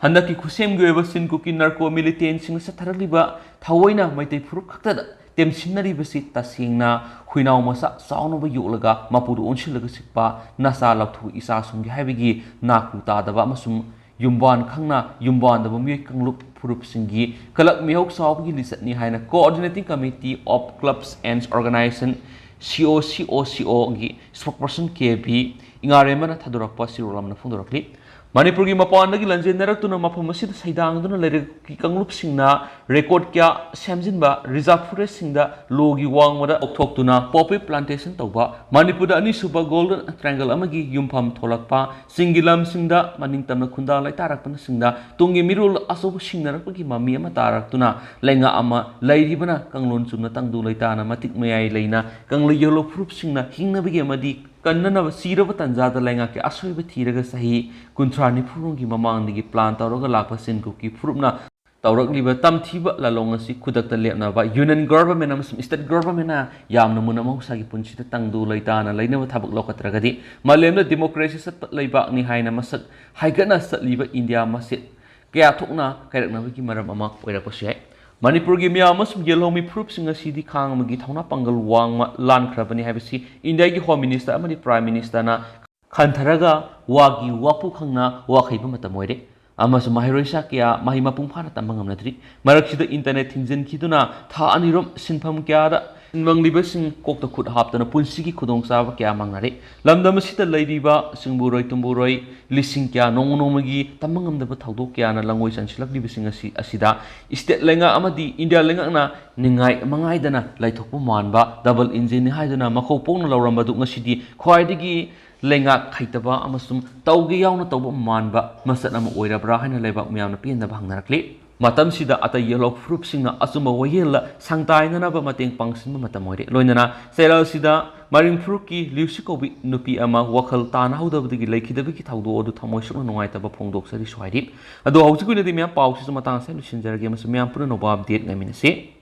ꯍꯟꯗꯛꯀꯤ ꯈꯨꯠꯁꯦꯝꯒꯤ ꯑꯣꯏꯕ ꯆꯤꯟ ꯀꯨꯀꯤ ꯅꯥꯔꯀꯣ ꯃꯤꯂꯤꯇꯦꯟꯁꯤꯡꯅ ꯆꯠꯊꯔꯛꯂꯤꯕ ꯊꯑꯣꯏꯅ ꯃꯩꯇꯩ ꯐꯨꯔꯨꯞ ꯈꯛꯇꯗ ꯇꯦꯝꯁꯤꯟꯅꯔꯤꯕꯁꯤ ꯇꯁꯦꯡꯅ ꯍꯨꯏꯅꯥꯎ ꯃꯆꯥ ꯆꯥꯎꯅꯕ ꯌꯣꯛꯂꯒ ꯃꯄꯨꯗ ꯑꯣꯟꯁꯤꯜꯂꯒ ꯆꯤꯛꯄ, ꯅꯆꯥ ꯂꯧꯊꯣꯛꯎ ꯏꯆꯥ ꯁꯨꯝꯒꯦ ꯍꯥꯏꯕꯒꯤ ꯅꯥꯛꯄꯨ ꯇꯥꯗꯕ ꯑꯃꯁꯨꯡ ꯌꯨꯝꯕꯥꯟ ꯈꯪꯅ ꯌꯨꯝꯕꯥꯟꯗꯕ ꯃꯤꯑꯣꯏ ꯀꯥꯡꯂꯨꯞ ꯐꯨꯔꯨꯞꯁꯤꯡꯒꯤ ꯀꯂꯛ ꯃꯤꯍꯧ ꯆꯥꯎꯕꯒꯤ ꯂꯤꯆꯠꯅꯤ ꯍꯥꯏꯅ Coordinating Committee of Clubs and Organization, C O C O C O ꯒꯤ spokesperson K B ꯏꯉꯥꯔꯦꯝꯕꯅ ꯊꯥꯗꯣꯔꯛꯄ ꯆꯦꯔꯣꯜ ꯑꯃꯅ ꯐꯣꯡꯗꯣꯔꯛꯂꯤ꯫ ꯃꯅꯤꯄꯨꯔꯒꯤ ꯃꯄꯥꯟꯗꯒꯤ ꯂꯥꯟꯖꯦꯟꯅꯔꯛꯇꯨꯅ ꯃꯐꯝ ꯑꯁꯤꯗ ꯁꯩꯗꯥꯡꯗꯨꯅ ꯂꯩꯔꯛꯀꯤ ꯀꯥꯡꯂꯨꯞꯁꯤꯡꯅ ꯔꯦꯀꯣꯔꯗ ꯀꯌꯥ ꯁꯦꯝꯖꯤꯟꯕ, ꯔꯤꯖꯥꯔꯚ ꯐꯣꯔꯦꯁꯁꯤꯡꯗ ꯂꯣꯒꯤ ꯋꯥꯡꯃꯗ ꯂꯧꯊꯣꯛꯇꯨꯅ ꯄꯣꯄꯤ ꯄ꯭ꯂꯥꯟꯇꯦꯁꯟ ꯇꯧꯕ, ꯃꯅꯤꯄꯨꯔꯗ ꯑꯅꯤꯁꯨꯕ ꯒꯣꯜꯗꯟ ꯇ꯭ꯔꯥꯏꯡꯒꯜ ꯑꯃꯒꯤ ꯌꯨꯝꯐꯝ ꯊꯣꯛꯂꯛꯄ, ꯆꯤꯡꯒꯤ ꯂꯝꯁꯤꯡꯗ ꯃꯅꯤꯡ ꯇꯝꯅ ꯈꯨꯟꯗꯥ ꯂꯩꯇꯥꯔꯛꯄꯅꯆꯤꯡꯕ ꯇꯨꯡꯒꯤ ꯃꯤꯔꯣꯜ ꯑꯆꯧꯕ ꯁꯤꯡꯅꯔꯛꯄꯒꯤ ꯃꯃꯤ ꯑꯃ ꯇꯥꯔꯛꯇꯨꯅ ꯂꯩꯉꯥꯛ ꯑꯃ ꯂꯩꯔꯤꯕꯅ ꯀꯥꯡꯂꯣꯟ ꯆꯨꯝꯅ ꯇꯪꯗꯨ ꯂꯩꯇꯥꯅ ꯃꯇꯤꯛ ꯃꯌꯥꯏ ꯂꯩꯅ ꯀꯪꯂꯩ ꯌꯦꯜꯍꯧ ꯐꯨꯔꯨꯞꯁꯤꯡꯅ ꯍꯤꯡꯅꯕꯒꯤ ꯑꯃꯗꯤ ꯀꯟꯅꯅꯕ ꯆꯤꯔꯕ ꯇꯟꯖꯥꯗ ꯂꯩꯉꯥꯛꯀꯤ ꯑꯁꯣꯏꯕ ꯊꯤꯔꯒ ꯆꯍꯤ ꯀꯨꯟꯊ꯭ꯔꯥ ꯅꯤꯐꯨꯔꯣꯝꯒꯤ ꯃꯃꯥꯡꯗꯒꯤ ꯄ꯭ꯂꯥꯟ ꯇꯧꯔꯒ ꯂꯥꯛꯄ ꯆꯤꯟ ꯀꯨꯀꯤ ꯐꯨꯔꯨꯞꯅ ꯇꯧꯔꯛꯂꯤꯕ ꯇꯝꯊꯤꯕ ꯂꯥꯂꯣꯡ ꯑꯁꯤ ꯈꯨꯗꯛꯇ ꯂꯦꯞꯅꯕ Union Government ꯑꯃꯁꯨꯡ State Governmentꯅ ꯌꯥꯝꯅ ꯃꯨꯟꯅ ꯃꯍꯧꯁꯥꯒꯤ ꯄꯨꯟꯁꯤꯗ ꯇꯪꯗꯨ ꯂꯩꯇꯥꯅ ꯂꯩꯅꯕ ꯊꯕꯛ ꯂꯧꯈꯠꯇ꯭ꯔꯒꯗꯤ ꯃꯥꯂꯦꯝꯗ democracy ꯆꯠꯄ ꯂꯩꯕꯥꯛꯅꯤ ꯍꯥꯏꯅ ꯃꯁꯛ ꯍꯥꯏꯒꯠꯅ ꯆꯠꯂꯤꯕ ꯏꯟꯗꯤꯌꯥ ꯃꯁꯦ ꯀꯌꯥ ꯊꯣꯛꯅ ꯀꯥꯏꯔꯛꯅꯕꯒꯤ ꯃꯔꯝ ꯑꯃ ꯑꯣꯏꯔꯛꯄꯁꯨ ꯌꯥꯏ꯫ ꯃꯅꯤꯄꯨꯔꯒꯤ ꯃꯤꯌꯥꯝ ꯑꯃꯁꯨꯡ ꯌꯦꯜꯍꯧꯃꯤ ꯐꯨꯔꯨꯞꯁꯤꯡ ꯑꯁꯤꯗꯤ ꯈꯥꯡꯕꯒꯤ ꯊꯧꯅꯥ ꯄꯥꯡꯒꯜ ꯋꯥꯡꯃ ꯂꯥꯟꯈ꯭ꯔꯕꯅꯤ ꯍꯥꯏꯕꯁꯤ ꯏꯟꯗꯤꯌꯥꯒꯤ Home Minister ꯑꯃꯗꯤ Prime Ministerꯅ ꯈꯟꯊꯔꯒ ꯋꯥꯒꯤ ꯋꯥꯄꯨ ꯈꯪꯅ ꯋꯥꯈꯩꯕ ꯃꯇꯝ ꯑꯣꯏꯔꯦ꯫ ꯑꯃꯁꯨꯡ ꯃꯍꯩꯔꯣꯏꯁꯥ ꯀꯌꯥ ꯃꯍꯩ ꯃꯄꯨꯡ ꯐꯥꯅ ꯇꯝꯕ ꯉꯝꯅꯗ꯭ꯔꯤ꯫ ꯃꯔꯛꯁꯤꯗ internet ꯊꯤꯡꯖꯤꯟꯈꯤꯗꯨꯅ ꯊꯥ ꯑꯅꯤꯔꯣꯝ ꯁꯤꯟꯐꯝ ꯀꯌꯥꯗ ꯁꯤꯟꯕꯪꯂꯤꯕꯁꯤꯡ ꯀꯣꯛꯇ ꯈꯨꯠ ꯍꯥꯞꯇꯅ ꯄꯨꯟꯁꯤꯒꯤ ꯈꯨꯗꯣꯡꯆꯥꯕ ꯀꯌꯥ ꯃꯥꯡꯅꯔꯦ꯫ ꯂꯝꯗꯝ ꯑꯁꯤꯗ ꯂꯩꯔꯤꯕ ꯁꯤꯡꯕꯨꯔꯣꯏ ꯇꯨꯝꯕꯨꯔꯣꯏ ꯂꯤꯁꯤꯡ ꯀꯌꯥ ꯅꯣꯡꯃ ꯅꯣꯡꯃꯒꯤ ꯇꯝꯕ ꯉꯝꯗꯕ ꯊꯧꯗꯣꯛ ꯀꯌꯥꯅ ꯂꯪꯉꯣꯏ ꯆꯟꯁꯤꯜꯂꯛꯂꯤꯕꯁꯤꯡ ꯑꯁꯤ, ꯑꯁꯤꯗ state ꯂꯩꯉꯥꯛ ꯑꯃꯗꯤ ꯏꯟꯗꯤꯌꯥ ꯂꯩꯉꯥꯛꯅ ꯅꯤꯡꯉꯥꯏ ꯃꯉꯥꯏꯗꯅ ꯂꯩꯊꯣꯛꯄ ꯃꯥꯟꯕ double engineꯅꯤ ꯍꯥꯏꯗꯨꯅ ꯃꯈꯧ ꯄꯣꯛꯅ ꯂꯧꯔꯝꯕꯗꯨ ꯉꯁꯤꯗꯤ ꯈ꯭ꯋꯥꯏꯗꯒꯤ ꯂꯩꯉꯥꯛ ꯍꯩꯇꯕ ꯑꯃꯁꯨꯡ ꯇꯧꯒꯦ ꯌꯥꯎꯅ ꯇꯧꯕ ꯃꯥꯟꯕ ꯃꯁꯛ ꯑꯃ ꯑꯣꯏꯔꯕ꯭ꯔꯥ ꯍꯥꯏꯅ ꯂꯩꯕꯥꯛ ꯃꯤꯌꯥꯝꯅ ꯄꯦꯟꯗꯕ ꯍꯪꯅꯔꯛꯂꯤ꯫ ꯃꯇꯝꯁꯤꯗ ꯑꯇꯩ ꯌꯦꯜꯍꯧ ꯐꯨꯔꯨꯞꯁꯤꯡꯅ ꯑꯆꯨꯝꯕ ꯋꯥꯌꯦꯜꯗ ꯁꯪꯇꯥꯏꯅꯅꯕ ꯃꯇꯦꯡ ꯄꯥꯡꯁꯤꯟꯕ ꯃꯇꯝ ꯑꯣꯏꯔꯦ꯫ ꯂꯣꯏꯅꯅ ꯆꯩꯔꯥꯜꯁꯤꯗ ꯃꯔꯤꯡ ꯐꯨꯔꯨꯞꯀꯤ ꯂ꯭ꯌꯨꯁꯤ ꯀꯧꯕꯤ ꯅꯨꯄꯤ ꯑꯃ ꯋꯥꯈꯜ ꯇꯥꯅꯍꯧꯗꯕꯗꯒꯤ ꯂꯩꯈꯤꯗꯕꯒꯤ ꯊꯧꯗꯣꯛ ꯑꯗꯨ ꯊꯃꯣꯏ ꯁꯣꯛꯅ ꯅꯨꯡꯉꯥꯏꯇꯕ ꯐꯣꯡꯗꯣꯛꯆꯔꯤꯁꯨ ꯍꯥꯏꯔꯤ꯫ ꯑꯗꯣ ꯍꯧꯖꯤꯛꯀꯤ ꯑꯣꯏꯅꯗꯤ ꯃꯌꯥꯝ ꯄꯥꯎꯁꯤꯁꯨ ꯃꯇꯥꯡ ꯑꯁꯤꯗ ꯂꯣꯏꯁꯤꯟꯖꯔꯒꯦ ꯑꯃꯁꯨꯡ ꯃꯌꯥꯝ ꯄꯨꯝꯅ ꯑꯅꯧꯕ update ꯉꯥꯏꯃꯤꯟꯅꯁꯤ꯫